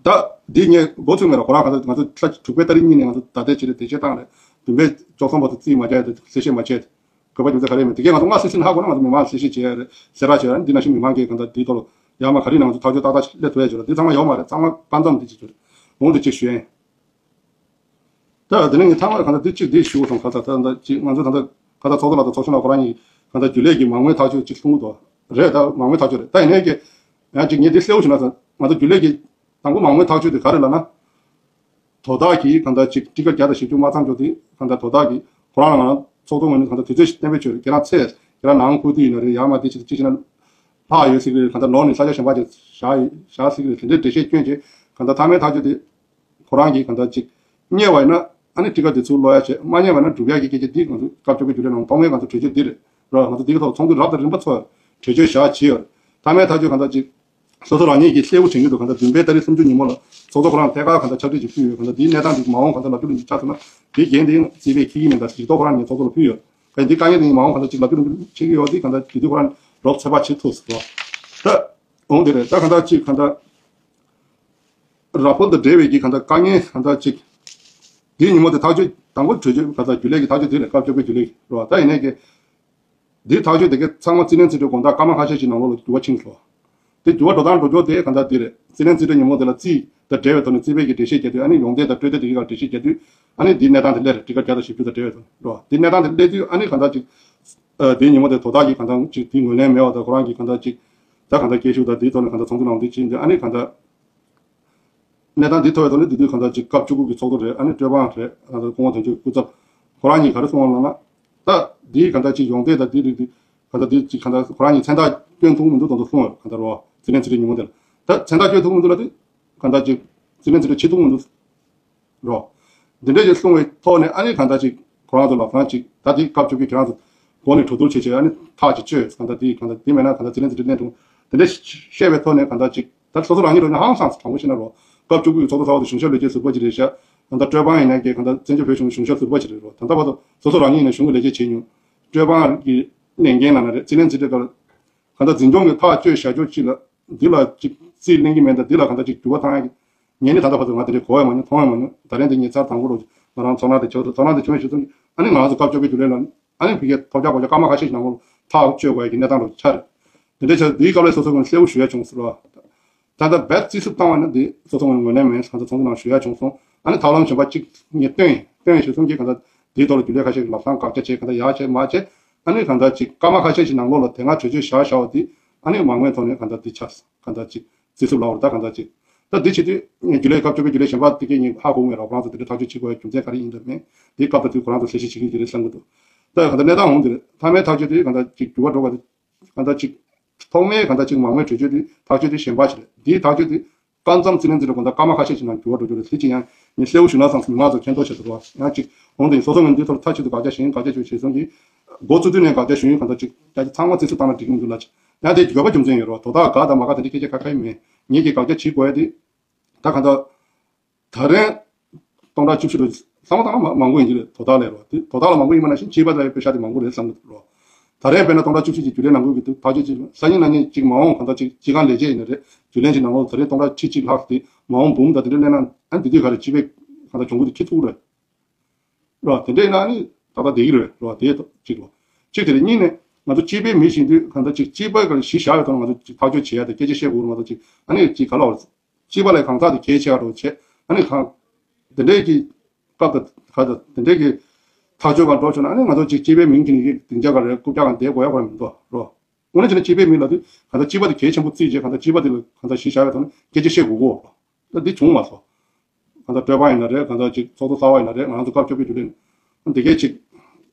ད་འདི་ངས་འགོ་ཚུགས་མེད་ལ་ཁོ་རང་ག་ཚོད་ང་ཚོ་ལྷ་དྲུག་པའི་ཏ་རིག་གཉིས་ནས་ང་ཚོ་ད་ལྟའི་ཆེད་དུ་འགྲེལ་བཤད་བཏང་རེད། བདུན་པའི་བཅུ་གསུམ་བར་དུ་རྩིས་མ་བརྒྱབ་ཡ་དེ་གསལ་བཤད་མ་བྱས་ཏེ། དགོས་པ་རྒྱུ་མཚན་ག་རེ་ཡོད་མེད་དེ་གས་ང་ཚོ་སྔ་སེ་སེ་ཧ་གོ་ན་ང་ཚོ་མི་མང་ལ་གསལ་བཤད་བྱེད་ཡ་རེད་གསལ་བསྒྲགས་བྱེད་ཡ་རེད། འདི་ནང་བཞིན་མི་མང་གིས་གང་ལྟར་འདིའི་ཐོག་ལ་ཡར་མར་ག་རེ་ནང་ཚོ་ཐག་གཅོད་ཏག་ཏག་སླེབས་ཐུབ་ཡ་བྱོས་ར། འདི་ཚང་མ་ཡོད་མ་རེད། ཚང་མ་དཔའ་མཚམས་འདི་ཅིག་བྱོས་འོང་འདི་ཅིག་ཞུ་ཡིན། ད་དེ་ནས་ངས་ཐ་མར་གང་ལྟར་འདི་གཅིག་འདི་ཞུ་སོང་ག་ཚ་ད་ད་ཅིག་ང་ཚོ་ད་ད་ག་ཚ་ཚོགས་གཙོ་ལགས་དང་ཚོགས་གཞོན་ལགས་ཁོ་རང་གཉིས་གང་ལྟར་རྒྱུན་ལས་ཀྱི་མ་དངུལ་ཐག་གཅོད་ཅིག་གསུང་གི་འདུག་རེད། ད་མ་དངུལ་ཐག་གཅོད་རེད། ད་ཡིན་ནའི་ཀྱི་ཡང་ཅིག་ངས་འདི་གསལ་བོ་ཞུ་ན་ང་ཚོ་རྒྱུན་ལས་ཀྱི་དང་པོ་མ་དངུལ་ཐག་གཅོད་དེ་ག་རེ་ལབ་ན། དོ་བདག་གིས་གང་ལྟར་ཅིག་ཊི་ཀེཊ་བརྒྱ་དང་བཞི་བཅུ་མ་ཚང་རྒྱུ་དེ་གང་ལྟར་དོ་བདག་གིས་ཁོ་རང་ལ་ང་ཚོགས་གཙོ་ངོས་ནས་གང་ལྟར་དུས་ཚོད་ཞིག་གཏན་འབེབས་བྱོས་རེད། ཁྱེད་རང་ཚེས་ཁྱེད་རང་ནང་ཁུལ་དུ་ཡིན་ན་རེད། ཡར་མར་དེ་ཅིག་ཅིག་བྱས་ན་ལྷག་ཡོད་སྲིད་ཀྱི་རེད། གང་ལྟར་ནོར་ནས་ས་ཆ་གཞན་པ་ཅིག་བཞག་ཡོད་བཞག་སྲིད་ཀྱི་རེད། དེ་འདྲའི་འགྲེལ་བཤད་སྐྱོན་བྱས་གང་ལྟར་མཐའ་མའི་ཐག་གཅོད་དེ་ཁོ་རང་གིས་གང་ལྟར་ཅིག་གཉེར་བ་ཡིན་ན་ཨ་ནི་ཊི་ཀེཊ་དེ་ཚུར་སློག་ཡ་བྱས། མ་གཉེར་བ་ཡིན་ན་སྒྲུབ་ཡ་གི་སྐད་ཆ་འདི་ང་ཚོ་སྐབས་བཅོ་བརྒྱད་རྒྱུན་ལས་ནང་ཐོག་མའི་ང་ཚོ་གྲོས་ཆོད་འདི་རེད་ར། ང་ཚོ་འདི་གི་ཐོག་ཚོགས་འདུ་རབ་དང་རིམ་པ་ཚོགས་ཡོད། གྲོས་ཆོད་བཞག་བྱས་ཡོད། མཐའ་མའི་ཐག་གཅོད་གང་ལྟར་ཅིག་སོ་སོ་རང་ཉིད་ཀྱིས་གསལ་པོ་དྲན་གྱི་འདུག་གང་ལྟར་བདུན་པའི་ཏ་རིག་སུམ་ཅུ་ཉིན་མོ་ལ་ཚོགས་གཙོ་ཁོ་རང་ཐད་ཀར་གང་ལྟར་ཕྱག་བྲིས་ཅིག་ཕུལ་ཡོད། གང་ལྟར་འདིའི་གནས་སྟངས་འདི་མ་འོངས་གང་ལྟར་ལམ་སྟོན་ཆགས་ཐུབ་ན་འདིའི་འགན་འདི་རྩིས་པས་འཁྱེར་གྱི་མིན་ད་ཞིག་ཐོག་ཁོ་རང་ཉིད་ཚོགས་གཙོ་ལ་ཕུལ་ཡོད། གང་འདི་དཀའ་ངལ་འདི་མ་འོངས་གང་ལྟར་ཅིག་ལམ་སྟོན་ཕྱིན་གྱི་ཡོད། འདི་གང་ལྟར་དེ་དུས་ཁོ་རང་རོབ་ཚོད་དཔག་བྱེད་ཐུབ་ཟེར་བ། ད་འོང་དེ་རེད། ད་གང་ལྟར་ཅིག་གང་ལྟར་ར་ཕོལ་དང་འབྲེལ་བའི་གི་གང་ལྟར་དཀའ་ངལ་གང་ལྟར་ཅིག་འདིའི་ཉིན་མོ་དེ་ཐག་གཅོད་དང་པོ་གྲོས་ཆོད་གང་ལྟར་རྒྱུན་ལས་ཀྱི་ཐག་གཅོད་དེ་རེད། སྐབས་བཅོ་བརྒྱད་རྒྱུན་ལས་ཀྱི་རེད་བ། ད་ཡིན་ནའི་གི་འདིའི་ཐག་གཅོད་དེ་གའི་ཚང་མ་རྩིས་ལེན་རྩིས་སྤྲོད་དགོངས་དག་སྐར་མ་ཁ་ཤས་ཤིག་ནང་ལོགས་ལ་འགྱུར་བ་ཕྱིན་སོང་། དེ་འགྱུར་བ་འགྲོ་སྟངས་འགྲོ་ཕྱོགས་དེ་གང་ལྟར་འདི་རེད། རྩིས་ལེན་རྩིས་སྤྲོད་ཉིན་མོ་དེ་ལ་རྩིས་དང་འབྲེལ་བའི་ཐོག་ནས་རྩིས་པས་ཀྱི་འགྲེལ་བཤད་རྒྱག་དུས་ཨ་ནི་ཡོང་འདེད་དང་སྤྲོད་འདེད་དེ་གའི་འགྲེལ་བཤད་རྒྱག་དུས་ཨ་ནི་འདིའི་གནས་སྟངས་དེ་སླེབས་རེད། ཊི་ཀེཊ་བརྒྱ་དང་བཞི་བཅུ་དང་འབྲེལ་བའི་ཐོག་ནས་རེད་བ། འདིའི་གནས་སྟངས་དེ་སླེབས་དུས་ཨ་ནི་གང་ལྟར་ཅིག་ཨ་དེའི་ཉིན་མོ་དེ་དོ་བདག་གིས་གང་ལྟར་ཅིག་དེའི་ངོས་ལེན་མེད་པ་དང་ཁོ་རང་གིས་གང་ལྟར་ཅིག་ད་གང་ལྟར་སྐད་ཤུགས་དང་དེའི་ཐོག་ནས་གང་ལྟར་ཚོགས་འདུ་ནང་དེ་ཕྱིན་ཏེ་ཨ་ནི་གང་ལྟར། གནས་སྟངས་འདི་ཐོག་ཡོད་དོ་ནི་འདི་དུས་གང་ལྟར་ཅིག་སྐབས་བཅུ་དགུ་གི་ཚོགས་གཙོ་རེད། ཨ་ནི་སྤྲོད་པ་རེད། ཨ་ནི་སྐུ་ངོ་དོན་གཅོད་སྐུ་ཚབ་ཁོ་རང་གཉིས་ག་རེ་གསུངས་པ་ལབ་ན། ད་འདིའི་གང་ལྟར་ཅིག་ཡོང་འདེད་དང་འདི་རིགས་འདི་གང་ལྟར་འདི་ཅིག་གང་ལྟར་ཁོ་རང་གཉིས་མཚན་རྟགས་སྐྱོན་ཐུབ་མི་འདུག་དོན་དུ་གསུངས་ཡོད། གང་ལྟར་རོ་རྩིས་ལེན་རྩིས་སྤྲོད་ཉིན་མོ་དེར་ད་མཚན་རྟགས་སྐྱོན་ཐུབ་མི་འདུག་ལབ་དུས་གང་ལྟར་ཅིག་རྩིས་ལེན་རྩིས་སྤྲོད་བྱེད་ཐུབ་མི་འདུག་རོ། འདི་འདྲ་ཅིག་གསུངས་པའི་ཐོག་ནས་ཨ་ནི་གང་ལྟར་ཅིག་ཁོ་རང་ཚོ་ལ་ཁོ་རང་ཅིག་ད་འདི་སྐབས་བཅུ་དགུ་ཁྱེད་རང་ཚོ་སྒོ་ནས་གྲོས་བསྡུར་བྱེད་བྱེད་ཨ་ནི་ཐག་ཅིག་གཅོད་གང་ལྟར་འདི་གང་ལྟར་འདི་མེད་ན་གང་ལྟར་རྩིས་ལེན་རྩིས་སྤྲོད་ལེན་འགྲོ་འདི་འདྲ་བཤད་པའི་ཐོག་ནས་གང་ལྟར་ཅིག་ད་སོ་སོ་རང་ཉིད་ལ་ནི་ཧང་སངས་སུ་དྲང་པོ་བཤད་ན་རོ། སྐབས་བཅུ་དགུ་གི་ཚོགས་གཙོ་ཚ་བ་དེ་གཞུང་ཞབས་ལས་བྱེད་ཟུར་པ་ཅིག་རེད་ཤག་ད་ལྟ་སྤྲོད་པ་ཡིན་ན་ཀྱི་གང་ལྟར་བཙན་བྱོལ་བོད་གཞུང་གཞུང་ཞབས་ཟུར་པ་ཅིག་རེད་རོ། ད་ལྟ་བར་དུ་སོ་སོ་རང་ཉིད་ནས་གཞུང་གི་ལས་བྱེད་བྱེད་མྱོང་། སྤྲོད་པ་གི་ལས་འགན་ནང་ན་རེད། རྩིས་ལེན་རྩིས་སྤྲོད་སྐབས་གང་ལྟར་འཛིན་སྐྱོང་གི་ཐག་གཅོད་བྱ་ཕྱོགས་གཅིག་ལ་འདི་ལ་ཅིག་རྩིས་ལེན་གྱི་མེད་ད་འདི་ལ་གང་ལྟར་ཅིག་འགྱུར་བ་བཏང་ཡ་གི་ངས་ནི་ད་ལྟ་བར་དུ་ང་དེ་འདྲའི་གོ་ཡ་མ་མྱོང་མཐོང་ཡ་མ་མྱོང་། ད་རེས་འདི་ངས་ཚར་དང་པོ་རོ་ང་རང་ཚོར་སྣང་དེ་བྱུང་ཚོར་སྣང་དེ་བྱུང་བའི་གཞི་བཟུང་གི་ཨ་ནི་ང་རང་ཚོ་སྐབས་བཅོ་བརྒྱད་རྒྱུན་ལས་ལ་ཨ་ནི་ཕ་གིའི་ཐོབ་རྒྱག་གོ་རྒྱག་སྐར་མ་ཁ་ཤས་ཤིག་ནང་ལོགས་ཐག་གཅོད་དགོས་ཡ་གི་གནས་སྟངས་རོ་ཆགས་རེད། དེ་འདྲའི་ཆ་འདིའི་སྐབས་ལ་སོ་སོ་ངོས་གསལ་པོ་ཞུ་ཡ་བྱུང་ཟེར་བ། ད་ལྟ་རྦད་རྩིས་སུ་བཏང་བ་ན་འདི་སོ་སོ་ངོས་ངོས་ལེན་མེད་ང་ཚོ་ཚོགས་འདུ་ནང་ཞུ་ཡ་བྱུང་སོང་། ཨ་ནི་ཐབས་ལམ་གཞན་པ་གཅིག་ངས་བཏོན་ཡིན་བཏོན་ཡིན་ཞུ་སོང་གི་གང་ལྟར་འདིའི་ཐོག་ལ་རྒྱུན་ལས་ཁ་ཤས་ཀྱི་ལབ་སྟངས་དགག་བྱ་བྱས་གང་ལྟར་ཡག་བྱས་མ་བྱས་ཨ་ནི་གང་ལྟར་ཅིག་སྐར་མ་ཁ་ཤས་ཤིག་ནང་ལོགས་ལ་དེ་སྔ་གྲོས་ཆོད་བཞག་བཞག་པ་འདི་ཨ་ནི་མ་དངུལ་ཐོག་ནས་གང་ལྟར་འདི་ཆགས་སོང་། གང་ལྟར་ཅིག་རྩིས་སུ་ལབ་པར་ད་གང་ལྟར་ཅིག་ད་འདི་བྱེད་དུས་རྒྱུན་ལས་སྐབས་བཅོ་བརྒྱད་རྒྱུན་ལས་གཞན་པ་དེ་གས་ངས་ཧ་གོ་མེད་རོགས་རང་ཚོ་དེ་འདྲ་ཐག་གཅོད་བྱེད་དགོས་ཡ་རྒྱུ་མཚན་ག་རེ་ཡིན་འདྲ་མེད། འདི་སྐབས་དང་དུས་ཁོ་རང་ཚོ་ལས་གཞི་བྱེད་ཀྱི་ཡོད་ཀྱི་རེད་བསམ་གྱི་འདུག་ད་གང་ལྟར་གནས་སྟངས་འོང་གི་རེད། མཐའ་མའི་ཐག་གཅོད་དེ་གང་ལྟར་ཅིག་འགྱུར་བ་འགྲོ་བ་དེ། གང་ལྟར་ཅིག་ཐོག་མའི་གང་ལྟར་ཅིག་མ་དངུལ་གྲོས་ཆོད་དེ་ཐག་གཅོད་དེ་གཞན་པ་ཞིག་རེད། འདིའི་ཐག་གཅོད་དེ་སྐབས་མཚམས་རྩིས་ལེན་རྩིས་སྤྲོད་གང་ལྟར་སྐར་མ་ཁ་ཤས་ཤིག་ནང་འགྱུར་བ་འགྲོ་རྒྱུ་རེད་ཟེར་གྱི་ཡང་ངས་གསལ་པོ་ཞུ་ན་བསམ་སོང་མི་མང་ཚོ་མཁྱེན་རྟོགས་བྱེད་ཐུབ་པ་ཡང་ཅིག་འོང་དེ་སོ་སོ་ངོས་འདི་ཐོག་མཐའ་གཅིག་ཏུ་དགག་བྱ་ཞིག་ཡིན། དགག་བྱ་བྱོས་བྱས་སོང་གི་འགོ་བཙུགས་དུས་ནས་དགག་བྱ་ཞུ་ཡིན། གང་ལྟར་ཅིག་ཡང་ཅིག་ཚང་མ་རྩིས་སུ་བཏང་ན་འགྲིག་གི་མི་འདུག་ལ་ཅིག་ཡང་དེ་དགོས་པ་རྒྱུ་མཚན་ཡོད་རོགས་དོ་བདག་དགའ་དང་མ་དགའ་དེ་སྐད་ཆ་ཁ་ཁ་ཡིན་མེད། ངེད་ཀྱིས་དགག་བྱ་བྱེད་དགོས་ཡ་དེ་ད་གང་ལྟར། ད་རེས་སྟོང་ཕྲག་བཅུ་བཞི་ལོ་ ཚང་མ་ཚང་མ་མང་པོ་ཡིན་གྱི་རེད། དོ་བདག་ལས་རོགས་དེ་དོ་བདག་ལ་མང་པོ་ཡིན་པ་ནང་བཞིན་སྤྱི་པ་ལ་པེ་ཤག་དེ་མང་པོ་རེད་བསམ་གྱི་འདུག་རོགས། ད་རེས་དཔེར་ན་སྟོང་ཕྲག་བཅུ་བཞི་གི་རྒྱུན་ལས་ནང་ཁུལ་གྱི་ཐག་གཅོད་ཅིག་སང་ཉིན་གནངས་ཉིན་ཅིག་མ་འོངས་གང་ལྟར་ཅིག་སྤྱི་ཁང་ལས་བྱེད་ཡིན་ན་རེད། རྒྱུན་ལས་ཅིག་ནང་ལོགས་ད་རེས་སྟོང་ཕྲག་ཁྲི་གཅིག་ལྷག་དེ་མ་འོངས་འབུམ་དང་དེ་འདྲ་སླེབས་ན་ཨ་ནི་དེ་དུས་ག་རེ་སྤྱི་པའི་གང་ལྟར་གྱོང་གུད་དེ་འཁྱེར་ཐུབ་རེད། རོགས་དེ་འདྲ་ཡིན་ན་ཨ་ནི་ཏག་ཏག་བསྡད་ཀྱི་རེད་རོགས། དེ་གཅིག་རོགས། གཅིག་དེ་རེད། གཉིས་ནས་ང་ཚོ་སྤྱི་པའི་མི་བྱེད་དུས་གང་ལྟར་ཅིག་སྤྱི་པའི་ག་རེ་གཞི་བཞག་ཡོད་དོ་ང་ཚོ་ཅིག་ཐག་གཅོད་བྱེད་ཡ་དེ་སྐད་ཆ་བཤད་དགོས་རེད། ང་ཚོ་ཅིག་ཨ་ནི་ཅིག་ག་ལ་བར་སྤྱི་པ་ལས་གང་ཟག་དེ་གལ་ཆེ་བ་རོགས་བྱས་ཨ་ནི་གང་དེ་འདྲའི་གི་སྐབས་དང་ག་དང་དེ་འདྲའི་གི་ཐག་གཅོད་ག་འགྲོ་བྱུང་ན་ཨ་ནི་ང་ཚོ་ཅིག་སྤྱི་པའི་མིང་གི་ནི་གི་སྡིངས་ཆ་ག་རེ་རྐུབ་བཀྱག་ག་བསྡད་དགོས་ཡ་ག་རེ་མི་འདུག་རོགས། དངོས་གནས་བྱས་ན་སྤྱི་པའི་མིང་ལབ་དུས་གང་ལྟར་སྤྱི་པ་དེ་གལ་ཆེན་པོ་བརྩིས་བྱས་གང་ལྟར་སྤྱི་པ་དེ་ལ་གང་ལྟར་གཞི་བཞག་ཡོད་དོ་ན་སྐད་ཆ་བཤད་དགོས་གོ་རོགས། ད་འདི་བྱུང་མ་སོང་། གང་ལྟར་སྤྲོད་པ་ཡིན་ན་རེད། གང་ལྟར་ཅིག་ཚོགས་གཙོ་གསར་པ་ཡིན་ན་རེད། ང་རང་ཚོ་སྐབས་བཅོ་བརྒྱད་རྒྱུན་ལས་འདི་གས་ཅིག་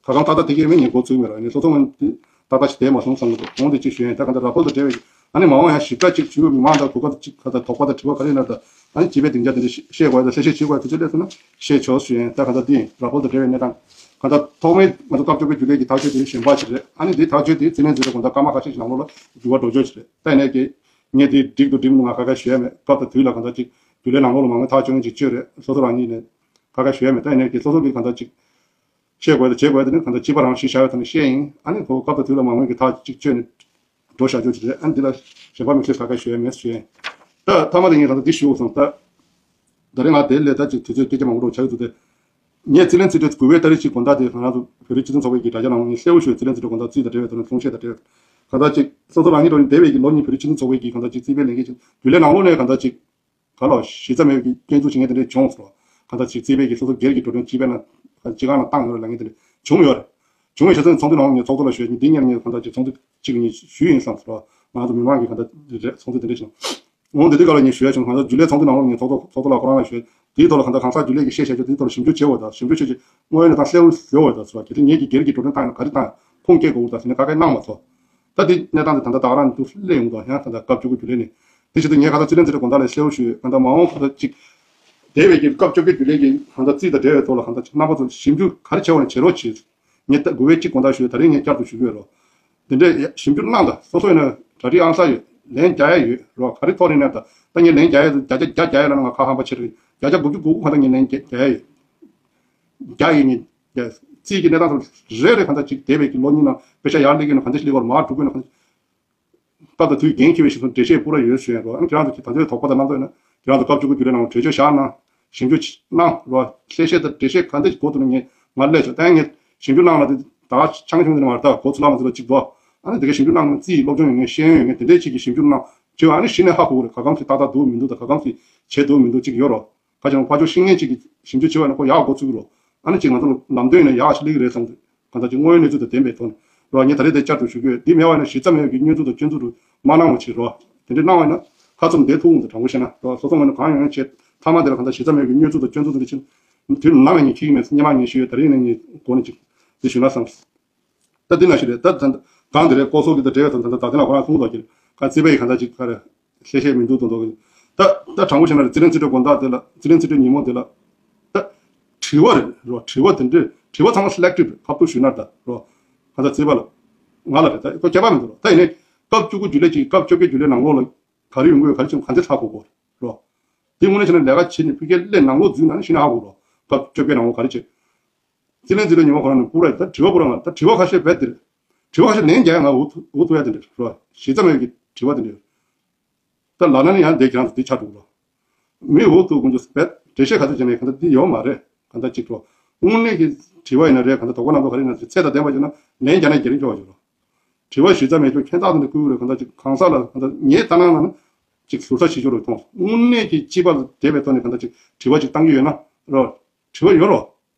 ཁ་སང་ཏག་ཏག་དེ་གས་མིན་ངས་འགོ་ཚུགས་མེད་ར། ཡིན་ནའི་སོ་སོ་ངོས་འདི་ཏག་ཏག་ཞིག་བསྡད་མ་སོང་བསམ་གི་འདུག་འོང་དེ་ཅིག་ཞུ་ཡིན། ད་གང་ལྟར་ར་ཕོལ་དང་འབྲེལ་བའི་ཨ་ནི་མ་འོངས་ཡང་ཞིབ་ཕྲ་ཅིག་ཞུ་དགོས་མི་མང་དང་གོ་སྐབས་ཅིག་གང་ལྟར་དོགས་པ་དང་དྲི་བ་ག་རེ་ཡིན་ན་ད་ཨ་ནི་སྤྱི་པའི་སྡིངས་ཆ་དེ་འདྲ་བཤད་དགོས་ཡ་ད་གསལ་བཤད་བྱེད་དགོས་ཡ་དེ་ཚོ་སླེབས་སོང་ན་བཤད་ཆོག་ཞུ་ཡིན། ད་གང་ལྟར་འདི་ཡིན་ར་ཕོལ་དང་འབྲེལ་བའི་གནས་སྟངས་གང་ལྟར་ཐོག་མའི་ང་ཚོ་སྐབས་བཅོ་བརྒྱད་རྒྱུན་ལས་ཀྱི་ཐག་གཅོད་དེ་གཞན་པ་ཞིག་རེད། ཨ་ནི་འདི་ཐག་གཅོད་དེ་རྩིས་ལེན་རྩིས་སྤྲོད་དགོངས་དག་སྐར་མ་ཁ་ཤས་ཤིག་ནང་ལོགས་ལ་འགྱུར་བ་འགྲོ་ཆོག་ཞིག་རེད། ད་ཡིན་ནའི་དེ། ངས་དེ་འགྲིག་འདུག་འགྲིག་མི་འདུག་ང་ཁ་ཁ་ཞུ་ཡ་མེད། སྐབས་དང་དུས་ལ་གང་ལྟར་ཅིག་རྒྱུན་ལས་ནང་ལོགས་ལ་མང་མོས་ཐག་གཅོད་མཁན་ཅིག་བཅོས་རེད། སོ་སོ་རང་ཉིད་ནས་ཁ་ཁ་ཞུ་ཡ་མེད། ད་ཡིན་ནའི་དེ་སོ་སོ་གིས་གང་ལྟར་ཅིག་བཤད་དགོས་དང་བྱེད་དགོས་དེ་ནི་གང་ལྟར་སྤྱི་པ་རང་གཞི་བཞག་ཡོད་ཐོག་ནས་བཤད་ཡིན། ཨ་ནི་ཁོ་སྐབས་དང་དུས་ལ་མང་མོས་ཀྱི་ཐག་ཅིག་གཅོད་ནས་འགྲོ་བཞག་རྒྱུ་ཅིག་རེད། ཨ་ནི་འདི་ལ་གཞན་པ་མི་ཤེས་ཁ་ཁ་ཞུ་ཡ་མེད་ཞུ་ཡིན། ད་མཐའ་མ་དེ་ངས་གང་ལྟར་འདི་ཞུ་དགོས་སོང་ད། ད་རེས་ང་དེ་ལས་ད་ཅིག་དུས་ཚོད་སྐད་ཆ་མང་པོ་འགྲོ་ཆགས་ཀྱི་འདུག་སྟེ། ངས་རྩིས་ལེན་རྩིས་སྤྲོད་དགུ་པའི་ཏ་རིག་གཅིག་དགོང་དག་དེ་ང་རང་ཚོ་བོད་རིགས་སྤྱི་མཐུན་ཚོགས་པའི་གི་དྲ་རྒྱ་ནང་ངས་གསལ་པོ་ཞུ་རྩིས་ལེན་རྩིས་སྤྲོད་དགོང་དག་རྩིས་དང་འབྲེལ་བའི་ཐོག་ནས་གསུང་བཤད་དང་འབྲེལ་བའི་གང་ལྟར་ཅིག་སོ་སོ་རང་ཉིད་དུ་འདས་པའི་གི་ལོ་གཉིས་བོད་རིགས་སྤྱི་མཐུན་ཚོགས་པའི་གི་གང་ལྟར་ཅིག་རྩིས་པའི་ལས་འགན་ཅིག་རྒྱུན་ལས་ནང་ལོགས་ནས་གང་ལྟར་ཅིག་ག་ལ་གཞི་རྩ་མེད་པའི་སྐྱོན་འཛུགས་བྱེད་མཁན་དེ་འདྲས་བྱུང་སོང་། གང་ལྟར་ཅིག་རྩིས་པའི་གི་སོ་སོ་སྒེར་གྱི་འགྲོ་གྲོན་སྤྱི་པའི་ནང་སྤྱི་ཁང་ནང་བཏང་ཡོད་རེད་ལབ་མཁན་དེ་འདྲས་བྱུང་ཡོད་རེད། བྱུང་བའི་ཆ་ཚང་ཚོགས་འདུ་ནང་ངས་ཚོགས་གཙོ་ལ་ཞུས་ཡིན། འདི་སྔོན་ངས་གང་ལྟར་ཅིག་ཚོགས་འདུ་གཅིག་གཉིས་ཞུས་ཡིན་བསམ་སོང་། ང་ཚོ་མི་མང་གི་གང་ལྟར་རེད་ཚོགས་འདུ་དེ་འདྲས་བྱུང་། འོང་དེ་དུས་སྐབས་ལ་ངས་ཞུ་ཡ་བྱུང་། གང་ལྟར་རྒྱུན་ལས་ཚོགས་འདུ་ནང་ལོགས་ངས་ཚོགས་གཙོ་ཚོགས་གཙོ་ལགས་ཁོ་རང་ལ་ཞུས། དེའི་ཐོག་ལ་གང་ལྟར་གང་ཟག་རྒྱུན་ལས་ཀྱིས་བཤད་བྱ་རྒྱུ་དེའི་ཐོག་ལ་ཞིབ་འཇུག་བྱེད་དགོས་ད། ཞིབ་འཇུག་བྱེད་ཀྱི་དངོས་ཡོད་གནས་སྟངས་གསལ་པོ་བཟོ་དགོས་ད་ཟེར་བ་གལ་ཏེ་ངེད་ཀྱིས་སྒེར་གྱི་འགྲོ་གྲོན་བཏང་ཡོད་ན་ག་རེ་བཏང་ཡོད་ཁུངས་སྐྱེལ་དགོས་ད་ཟེར་ནས་ག་གེ་གནང་མ་ཐུབ། ད་དེ་གནས་སྟངས་དེ་ད་ལྟ་ད་ག་རང་འདུག་སླེབས་ཡོང་ད་ཡང་ད་ལྟ་སྐབས་བཅུ་དགུ་རྒྱུན་ལས་ནས་དེ་བྱེད་དུས་ངས་གང་ལྟར་རྩིས་ལེན་རྩིས་སྤྲོད་དགོང་དག་ལ་གསལ་པོ་ཞུས་ཡོད། གང་ལྟར་མ་འོངས་གང་ལྟར་ཅིག་འདས་པའི་གི་སྐབས་བཅོ་བརྒྱད་རྒྱུན་ལས་ཀྱི་གང་ལྟར་རྩིས་དང་འབྲེལ་བའི་ཐོག་ལ་གང་ལྟར་ཅིག་རྣམ་པ་ཚོ་ཞིབ་འཇུག་ག་རེ་བྱས་པ་ནས་བྱེད་རོགས་བྱེད། ངས་ད་དགུ་པའི་གཅིག་དགོང་དག་ཞུས། ད་རིང་ངས་བསྐྱར་དུ་ཞུ་གི་ཡོད་རོགས། དེ་འདྲའི་ཞིབ་འཇུག་གནང་དང་། སོ་སོ་ཡིན་ན་གྲ་སྒྲིག་ཨང་གསར་ཡོད། ལན་རྒྱག་ཡ་ཡོད་རོགས། ག་རེ་ཐོག་ནས་ན་ད་ད་ངས་ལན་རྒྱག་ཡ་བརྒྱ་ཆ་བརྒྱ་རྒྱག་ཡ་ལ་ང་ཁ་ཧམ་པ་ཆེ་རེད། བརྒྱ་ཆ་དགུ་བཅུ་གོ་དགུ་གང་ལྟར་ངས་ལན་རྒྱག་རྒྱག་ཡ་ཡོད། རྒྱག་ཡ་ངས་རྩིས་ཀྱི་གནས་སྟངས་རེ་རེ་གང་ལྟར་ཅིག་འདས་པའི་གི་ལོ་གཉིས་ནང་པེ་ཤ་ཡར་སླེབས་ཀྱི་ཡོད་ན་གང་ལྟར་ཞིག་སླེབས་ཀྱི་ཡོད་རེད། མར་འགྲོ་གི་ཡོད་ན་གང་ལྟར། སྐབས་དང་དུས་འགན་འཁྱེར་བའི་གཞི་བཟུང་འགྲེལ་བཤད་པུ་ར་ཡོད་ཞུ་ཡ་རོགས། ཨ་ནི་ཁྱེད་རང་ཚོ་ད་ལྟའི་དོགས་པ་དང་རྣམ་རྟོག་ཡོད་ན་ཁྱེད་རང་ཚོ་སྐབས་བཅུ་དགུ་རྒྱུན་ལས་ནང་གྲོས་ཆོད་བཞག་གནང་། ཞིབ་འཇུག་གནང་རོགས། གསལ་བཤད་དང་འགྲེལ་བཤད་ག་འདྲ་ཞིག་དགོས་འདུག་ན་ངས་ང་སླེབས་ཆོག་ད་ངས་ཞིབ་འཇུག་གནང་ལ་དེ་ད་ཆང་ཆུང་དེ་མ་རེད། ད་འགོ་ཚུགས་ལ་མ་ཚུགས་ལ་གཅིག་འདུག་ཨ་ནི་དེ་གའི་ཞིབ་འཇུག་གནང་ན་རྩིས་ཡི་སློབ་སྦྱོང་ཡོད་མཁན་ཤེས་ཡོན་ཡོད་མཁན་དེ་འདྲའི་ཅིག་གིས་ཞིབ་འཇུག་གནང་བྱས། ཨ་ནི་གཞི་ནས་ཧ་གོ་གི་རེད། ག་གམ་ཞིག་ཏག་ཏག་འདུག་མི་འདུག་དང་ག་གམ་ཞིག་བྱས་འདུག་མི་འདུག་ཅིག་ཡོད་རོགས། ཁ་ཆེ་ཕར་ཕྱོགས་ཤེས་མཁན་ཅིག་གིས་ཞིབ་འཇུག་བྱས་པ་ན་ཁོ་ཡག་འགོ་ཚུགས་ཀྱི་རེད། ཨ་ནི་ཅིག་ང་ཚོ་ལ་ལམ་སྟོན་ཡིན་ན་ཡག་ཞིག་སླེབས་ཀྱི་རེད་བསམ་གྱི་འདུག་གང་ལྟར་ཅིག་དངོས་ཡོད་གནས་ཚུལ་དང་ལྡན་པའི་ཐོག་ནས་རོགས། ངས་ད་རེས་དེ་བསྐྱར་དུ་ཞུ་གི་ཡོད། འདི་མེད་པ་ཡིན་ན་གཞི་རྩ་མེད་པའི་སྐྱོན་འཛུགས་དང་སྐྱོན་འཛུགས་རུ་མ་གནང་བ་བྱེད་རོགས། དེ་འདྲ་གནང་བ་ཡིན་ན་ཁ་ཚུམ་བསྡད་ཐུབ་འོང་། དྲང་པོ་བཤད་ན་རོགས། སོ་སོ་ངོས་ནས་གང་ཡོང་ཡོང་བྱས་མཐའ་མ་དེ་ལ་གང་ལྟར་གཞི་རྩ་མེད་པའི་སྐྱོན་འཛུགས་དང་སྐྱོན་འཛུགས་དེ་འདྲ་ཕྱིན་དུས་ནམ་ཡང་ངས་འཁྱེར་གྱི་མེད། སྔོན་མ་ངས་ཞུས་ཡོད། ད་རེས་ནས་ངས་འགོ་ནས་ཅིག་འདི་ཞུ་ན་བསམ། ད་འདི་ནང་བཞིན་རེད། ད་ད་གང་དེ་རེད། ལྐོག་ཟ་གི་ད་འབྲེལ་བའི་ཐོག་ད་ད་ད་དེ་ལ་ཁོ་རང་གསུངས་འདུག་གི་ག་རྩིས་པའི་གང་ལྟར་ཅིག་ག་རེ་ཤེས་ཤེས་མི་འདུག་འདུག་འདུག་གི་ད་ད་དྲང་པོ་བཤད་ན་རེད། རྩིས་ལེན་རྩིས་སྤྲོད་དགོང་དག་དེ་ལ་རྩིས་ལེན་རྩིས་སྤྲོད་ཉིན་མོ་དེ་ལ་ད་དྲི་བ་རེད་རོ། དྲི་བ་དེ་འདྲས་དྲི་བ་ཚང་མ་སི་ལེག་ཊིབ་རེད། ཁ་ཐུག་ཞུས་ན་ད་རོ། གང་ལྟར་རྩིས་པ་ལ་ང་ལ་རེད། ད་ཁོ་ཁྱད་པར་མི་འདུག་རོ། ད་ཡིན་ནའི་སྐབས་བཅུ་དགུ་རྒྱུན་ལས་ཀྱི་སྐབས་བཅོ་བརྒྱད་རྒྱུན་ལས་ནང་ལོགས་ལ་ག་རེ་ཡོང་གི་ཡོད་ག་རེ་བྱུང་གང་ཚེ་ཧ་གོ་དགོས་རོ། དེ་དངོས་གནས་བྱས་ན་ལས་ཀ་བྱེད་ནས་ཕ་གིར་སླེབས་ནང་ལོགས་འཛུལ་ན་ནི་གཞི་ནས་ཧ་གོ་རོ། སྐབས་བཅོ་བརྒྱད་ནང་ལོགས་ག་རེ་བྱེད། རྩིས་ལེན་རྩིས་སྤྲོད་ཉིན་མོ་ཁོ་རང་ནས་པུ་ར་ཡིན། ད་དྲི་བ་པུ་ར་ང་ད་དྲི་བ་ཁ་ཤས་རྦད་དེ་རེད། དྲི་བ་ཁ་ཤས་ལན་རྒྱག་ཡ་ང་འུ་ཐུག་འུ་ཐུག་ཡ་དེ་འདྲ་རེད། གཞི་རྩ་མེད་ཀྱི་དྲི་བ་དེ་འདྲ་ཡོད། ད་ལབ་ན་ནི་ཡང་འདི་ཁྱེད་རང་ཚོ་འདི་ཆགས་འགྲོ་གི་རེད། མི་འུ་ཐུག་དགོངས་རྒྱུ་རྦད་འགྲེལ་བཤད་ག་ཚོད་བྱས་ནས་གང་ལྟར་འདི་ཡོད་མ་རེད། གང་ལྟར་གཅིག་འགྲོ། དངོས་གནས་ཀྱི་དྲི་བ་ཡིན་ན་རེད། གང་ལྟར་དོགས་པ་རྣམ་རྟོག་ག་རེ་ཡིན་ན་ཚད་དང་ལྡན་པ་བྱས་ན་ལན་རྒྱག་ན་རྒྱག་རིན་ཆོག་པ་ཞིག་རེད། དྲི་བ་གཞི་རྩ་མེད་ཆོག་ཁྱད་མཚར་དང་ནི་བསྐུལ་རེད། གང་ལྟར་ཅིག་གང་ཟག་ལ་གང་ལྟར་ངའི་ལྟ་སྣང་ལ་ནི་ཅིག་ཟུར་ཟ་བྱེད་ཆོག་རེད་མཐོང་། དངོས་གནས་ཀྱི་སྤྱི་པ་ལ་དད་པའི་ཐོག་ནས་གང་ལྟར་ཅིག་དྲི་བ་ཅིག་བཏང་གི་ཡོད་ན་རོ། དྲི་བ་ཡོད་རོ།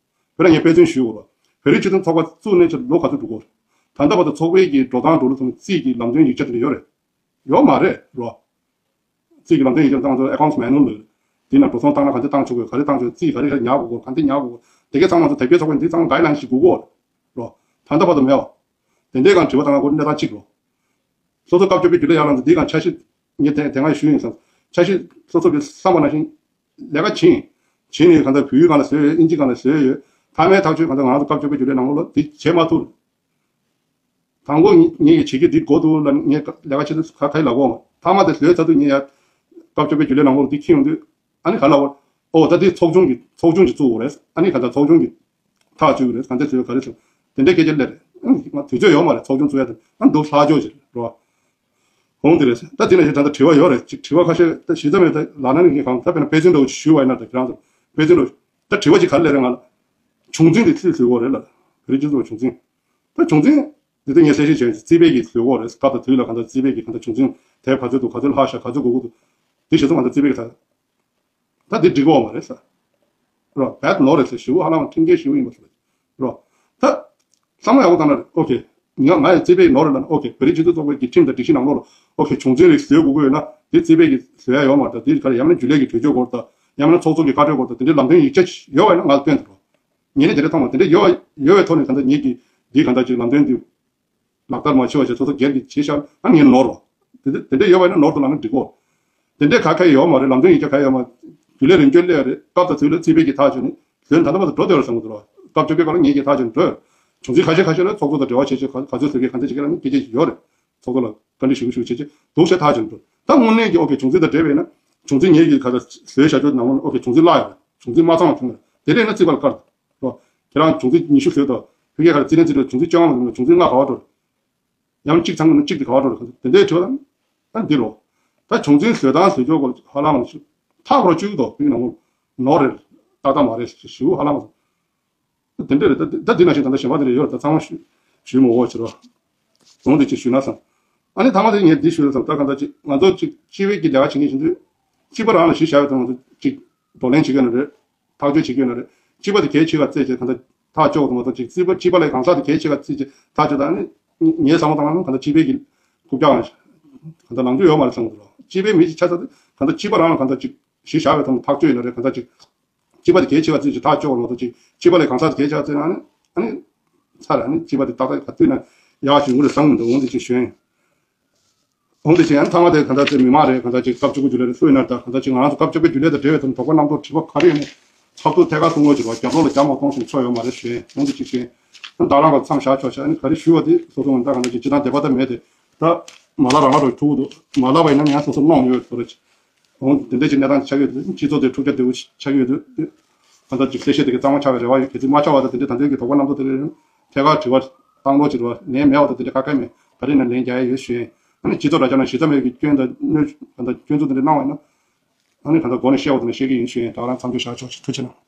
དཔེར་ན་ངས་དཔེ་མཚོན་ཞུ་དགོས་རོ། བོད་རིགས་སྤྱི་མཐུན་ཚོགས་པ་བཙུགས་ནས་ཕྱིར་ལོ་ག་ཚོད་འགྲོ་གོ། ད་ལྟ་བར་དུ་ཚོགས་པའི་གི་འགྲོ་སྟངས་འགྲོ་ལུགས་ཐོག་ནས་རྩིས་ཀྱི་ལམ་སྟོན་ཡིག་ཆ་དེ་འདྲ་ཡོད་རེད། ཡོད་མ་རེད་རོ། རྩིས་ཀྱི་ལམ་སྟོན་ཡིག་ཆ་ད་ང་ཚོ་ཨེ་ཁའུན་ཊི་མེ་ནུ་ལབ། དེ་ན་འགྲོ་སོང་བཏང་ན་ག་འདྲ་བཏང་ཆོག་གོ། ག་རེ་བཏང་ཆོག་རྩིས་ག་རེ་ག་རེ་ཉར་དགོས་གོ། ག་འདྲ་ཉར་དགོས་གོ། དེ་གའི་ཚང་མ་ཚོ་དེབ་སྐྱེལ་ཚོགས་པས་འདི་ཚང་མ་གའི་ལན་ཞིག་དགོས་གོ་རོ། ད་ལྟ་བར་དུ་མེད་བ། དེ་འདྲའི་སྒང་དྲི་བ་བཏང་ན་གོ་གནས་སྟངས་གཅིག་རོ། སོ་སོ་སྐབས་བཅོ་བརྒྱད་རྒྱུན་ལས་ཡར་ལངས་ཚེ་འདི་སྒང་འཆར་གཞི་ངས་དེ་དེ་སྔ་ཞུས་ཡིན་ཙང་འཆར་གཞི་སོ་སོ་གི་བསམ་པ་ནང་བཞིན་ལས་ཀ་བྱིན། བྱིན་ནས་གང་ལྟར་བོད་ཡིག་སྒང་ལ་བཟོས་ཡོད། ཨིན་ཇི་སྒང་ལ་བཟོས་ཡོད། མཐའ་མའི་ཐག་གཅོད་གང་ལྟར་ང་རང་ཚོ་སྐབས་བཅོ་བརྒྱད་རྒྱུན་ལས་ནང་ལོགས་ལ་འདི་བྱེད་མ་ཐུབ། དང་པོ་ངེད་ཀྱིས་བྱེད་ཀྱི་འདི་དགོས་འདུག་ལ་ངས་ལས་ཀ་བྱེད་དུས་ག་ག་ཡི་ལབ་གོ། མཐའ་མ་དེ་བཟོས་ཚར་དུས་ངས་ཡར་སྐབས་བཅོ་བརྒྱད་རྒྱུན་ལས་ནང་ལོགས་ལ་འདི་འཁྱེར་ཡོང་དུས་ཨ་ནི་ག་ལབ་གོ། ཨོ་ད་དེ་ཚོགས་ཆུང་གི་ཚོགས་ཆུང་གི་བཙུགས་དགོས་རེད། ཨ་ནི་ག་ད་ཚོགས་ཆུང་གི་ཐག་གཅོད་ཀྱི་རེད། ག་འདྲ་བཟོས་ག་རེ་བྱུང་། དེ་འདྲའི་སྐད་ཆ་སླེབས་རེད། ཨ་ནི་ང་དུས་ཚོད་ཡོད་མ་རེད། ཚོགས་ཆུང་བཙུགས་ཡ་དེ་ཨ་འདུག་ལྷག་ཆོག་ཅིག་རེད་བ། འོང་དེ་རེད། ད་དེ་ནས་ད་ལྟ་དྲི་བ་ཡོད་རེད། ཅིག་དྲི་བ་ཁ་ཤས་ད་གཞི་རྩ་མེད། ད་ལག་ན་ནས་ངས་གང་ད་དཔེར་ན་དཔེ་མཚོན་འདྲ་བོ་ཅིག་ཞུས་པ་ཡིན་ན། ད་ཁྱེད་རང་ཚོ་དཔེ་མཚོན་འདྲ་བོ་ད་དྲི་བ་ཅིག་ག་རེ་སླེབས་རེད། ང་ལ་གཞུང་འཛིན་དེ་སུས་བཟོས་ཡོད་རེད་ལ། བོད་རིགས་སྤྱི་ཚོགས་གཞུང་འཛིན། ད་གཞུང་འཛིན་འདི་ད་ངས་གསལ་བཤད་བྱས་ཡོད། རྩིས་པས་ཀྱིས་བཟོས་ཡོད་རེད། སྐབས་དང་དུས་ལ་གང་ལྟར་རྩིས་པས་ཀྱིས་གང་ལྟར་གཞུང་འཛིན་དེབ་ག་ཚོད་འདུག་ག་ཚོད་ལྷག་ཤག་ག་ཚོད་དགོས་ཀྱི་འདུག་དེ་གཞི་རྩ་མ་ད་རྩིས་པས་ཀྱིས་ད། ད་འདི་འགྲིག་གི་ཡོད་མ་རེད་ཟེར། རོ། བད་ནོར་རེད་ཟེར། ཞེ་པོ་ཧ་ལམ་ཁྲིམས་འགལ་ཞེ་པོ་ཡིན་པ་ཟེར། རོ། ད། བསམ་བློ་ཡག་པོ་བཏང་ན་རེད། ཨོ་ཁེ། ང་ང་ཡི་རྩིས་པས་ནོར་རེད་ལབ་ན། ཨོ་ཁེ། བོད་རིགས་སྤྱི་མཐུན་ཚོགས་པའི་གི་ཁྲིམས་དང་སྒྲིག་གཞི་ནང་ལོགས་ལ། ཨོ་ཁེ། གཞུང་འཛིན་རིགས་བཟོས་དགོས་ཀྱི་ཡོད་ན་དེ་རྩིས་པས་ཀྱི་བཟོ་ཡ་ཡོད་མ་རེད། ད་དེ་ག་རེ་ཡང་ན་རྒྱུན་ལས་ཀྱི་གྲོས་ཆོད་སྐོར་དང་། ཡང་ན་ཚོགས་གཙོ་གི་བཀའ་འཁྲོལ་སྐོར་དང་། དེ་འདྲའི་ལམ་སྟོན་ཡིག་ཆ་ཡོད་པ་ཡིན་ན་ང་ལ་སྟོན་དང་། རོ། ངས་ནི་དེ་འདྲ་མཐོང་མ། དེ་འདྲ་ཡོད་པ་ཡོད་པའི་ཐོག་ནས་གང་ལྟར་ངེད་ཀྱིས་འདི་གང་ལྟར་ཅིག་ལམ་སྟོན་འདི་ལག་བསྟར་མ་བྱས་པ་བྱས། སོ་སོ་སྒེར་གྱི་བྱས་བཞག་ན་ངས་ནོར་བ། དེ་འདྲ་དེ་འདྲ་ཡོད་པ་ཡིན་ན་ནོར་འདུག་ལབ་ན་འགྲིག་གོ། དེ་འདྲའི་ག་ག་ཡོད་མ་རེད། ལམ་སྟོན་ཡིག་ཆ་ག་ཡོད་མ། རྒྱུན་ལས་རིམ་བྱོན་སླེབས་རེད། སྐབས་དང་དུས་ལ་རྩིས་པས་ཀྱི་ཐག་གཅོད་ནི་ལོན་ད་ལྟ་བར་དུ་འགྲོ་བསྡད་རེད་བསམ་གྱི་འདུག་ར། སྐབས་བཅོ་བརྒྱད་སྐབས་ལ་ངེད་ཀྱིས་ཐག་གཅོད་འགྲོ། གཞུང་འཛིན་ཁ་ཤས་ཁ་ཤས་ལ་ཚོགས་གཙོ་དང་འབྲེལ་བ་བྱེད་ཆེད་ག་ག་ཚོད་ཟེར་གི་ག་འདྲ་བྱེད་གི་ལབ་ན་སྐད་ཆ་ཞིག་ཡོད་རེད། ཚོགས་གཙོ་ལ་བཀའ་འདྲི་ཞུ་གི་ཞུ་གི་བྱེད་ཆེད་འདུག་ཟེར་ཐག་གཅོད་འགྲོ། ད་དངོས་གནས་ཀྱི་ཨོ་ཁེ་གཞུང་འཛིན་དང་འབྲེལ་བས་ན། གཞུང་འཛིན་ངེད་ཀྱིས་ག་ཚོད་བཟོས་བཞག་ཆོག་ནང་ལོགས་ཨོ་ཁེ་གཞུང་འཛིན་བརླག་ཡོད། གཞུང་འཛིན་མ་ཚང་བ་བྱུང་ཡོད། དེ་འདྲ་ཡིན་ན་རྩིས་པ་ལ་བཀར་རོ། ཁྱེད་རང་གཞུང་འཛིན་ཉི་ཤུ་བཟོས་དང་། ཕ་གིའི་ཁ་ལ་རྩིས་ལེན་རྩིས་སྤྲོད་གཞུང་འཛིན་བཅོ་ལྔ་མ་འདུག་ན་གཞུང་འཛིན་ལྔ་ག་པར་འགྲོ། ཡང་གཅིག་ཚང་གི་ན་གཅིག་དེ་ག་པར་འགྲོ་རེད། དེ་འདྲའི་དྲི་བ་དང་། ཨ་འདི་རོ། ད་གཞུང་འཛིན་བཟོས་སྟངས་བཟོས་ཕྱོགས་སྐོར་ཧ་ལམ་ལ་ཞུ། ཐག་རོ་བཅུག་དོ། བོད་ནང་ལོགས་ནོར་རེད། ཏག་ཏག་མ་རེད་ཞུ་ཧ་ལམ་ལ། དེ་འདྲ་རེད། ད་ད་འདི་ནང་བཞིན་ད་ལྟ་གཞན་པ་དེ་འདྲ་ཡོད་རེད། ད་ཚང་མ་ཞུ་ཞུ་མི་འོ་ཕྱིར་རོ། འོང་དེ་ཅིག་ཞུས་ན་བསམ། ཨ་ནི་ཐ་མ་དེ་ངས་འདི་ཞུས་ན་བསམ། ད་གང་ལྟར་ཅིག་ང་ཚོ་ཅིག་སྤྱི་བའི་གི་ལས་ཀ་བྱེད་མཁན་བྱེད་དུས། སྤྱི་པ་རང་ལ་གཞི་བཞག་ཡོད་དུས་ང་ཚོ་ཅིག་བགྲོ་གླེང་བྱེད་ཀྱི་ཡོད་ན་རེད། ཐག་གཅོད་བྱེད་ཀྱི་ཡོད་ན་རེད། སྤྱི་པ་དེ་གལ་ཆེ་བ་བརྩིས་བྱས་གང་ལྟར་ཐག་གཅོད་དུ་མ་གཏོགས་ཅིག་སྲིད་པ་སྤྱི་པ་ལས་གང་ཟག་དེ་གལ་ཆེ་བ་བརྩིས་བྱས་ཐག་གཅོད་དང་ནི། ངའི་བསམ་བློ་བཏང་ན་གང་ལྟར་སྤྱི་པའི་གི་རྐུབ་བཀྱག་གང་ལྟར་ལངས་རྒྱུ་ཡོད་མ་རེད་བསམ་གྱི་འདུག་སྤྱི་པའི་མི་ཞིག་ཆགས་ཚར་དུས་གང་ལྟར་སྤྱི་པ་རང་ལ་གང་ལྟར་ཅིག་གཞི་བཞག་པའི་ཐོག་ནས་ཐག་གཅོད་ཡིན་ན་རེད། གང་ལྟར་ཅིག་སྤྱི་པ་དེ་གལ་ཆེ་བ་བརྩིས་བྱས་ཐག་གཅོད་པ་མ་གཏོགས་ཅིག་སྤྱི་པ་ལས་གང་ཟག་དེ་གལ་ཆེ་བ་བརྩིས་ན་ནི་ཨ་ནི། ཚར་ཨ་ནི་སྤྱི་པ་དེ་ཏག་ཏག་ག་དུས་ན་ཡག་ཞུ་དགོས་རེད་བསམ་གྱི་འདུག་འོང་དེ་ཅིག་ཞུ་ཡིན། འོང་དེ་ཅིག་ཡང་ཐ་མ་དེ་གང་ལྟར་ཅིག་མི་མང་རེད། གང་ལྟར་ཅིག་སྐབས་བཅུ་དགུ་རྒྱུན་ལས་རེད། སུ་ཡིན་ན་ད་གང་ལྟར་ཅིག་ང་རང་ཚོ་སྐབས་བཅུ་དགུ་རྒྱུན་ལས་དང་འབྲེལ་བའི་ཐོག་ནས་དོགས་པ་རྣམ་རྟོག་དྲི་བ་ག་རེ་ཡོད་ནའི་ཚབ་ཏུ་ཐད་ཀར་གཏོང་རོགས་བྱེད་རོགས། རྒྱབ་ལོགས་ལ་རྒྱབ་མ་གཏོང་ཞིང་ཚོར་ཡོད་མ་རེད་ཞུ་ཡིན། འོང་དེ་ཅིག་ཞུ་ཡིན། ད་རང་ག་མཚམས་བཞག་ཆོག་བྱ། ཨ་ནི་ག་རེ་ཞུ་བ་དེ་སོ་སོ་ང་ད་གང་ལྟར་ཅིག་སྤྱི་བཏང་དད་པ་ད་མེད་དེ། ད་མ་ལ་རང་ལ་རོགས་ཐུག་འདུག་མ་ལ་བ་ཡིན་ན་ངས་སོ་སོ་གནོང་ཡོད་དོ་རེད། འོང་དེ་འདྲ་ཅིག་གནས་སྟངས་ཆགས་ཡོད་དུས་སྤྱི་ཚོགས་དེ་འཁྲུག་ཆ་དེ་བོ་ཆགས་ཡོད་དུས། གང་ལྟར་ཅིག་གསལ་བཤད་དེ་གི་གཙང་མ་ཆགས་པའི་རེ་བ་ཡོད། གལ་སྲིད་མ་ཆགས་པ་དང་དེ་འདྲའི་ད་ལྟའི་གི་དོགས་པ་རྣམ་རྟོག་དེ་རེད། ཐད་ཀར་དྲི་བ་བཏང་རོགས་ཅིག་རེད་བ། ལན་མེད་པ་དང་དེ་འདྲ་ཁ་ཁ་མེད། ད་རེས་ནས་ལན་རྒྱག་ཡ་ཡོད་ཞུ་ཡིན། ཨ་ནི་སྤྱི་ཚོགས་དྲ་རྒྱ་ནང་གཞི་རྩ་མེད་ཀྱི་སྐྱོན་དང་གནོད་གང་ལྟར་སྐྱོན་འཛུགས་དེ་འདྲ་གནང་བ་ཡིན་ན། ཨ་ནི་གང་ལྟར་སྒོ་ནས་བཤད་པ་དེ་འདྲ་བཤད་ཀྱི་ཡིན་ཞུ་ཡིན། ད་རང་མཚམས་འཇོག་བྱ་ཆོག་ཅིག་ཐུགས་རྗེ་གནང་།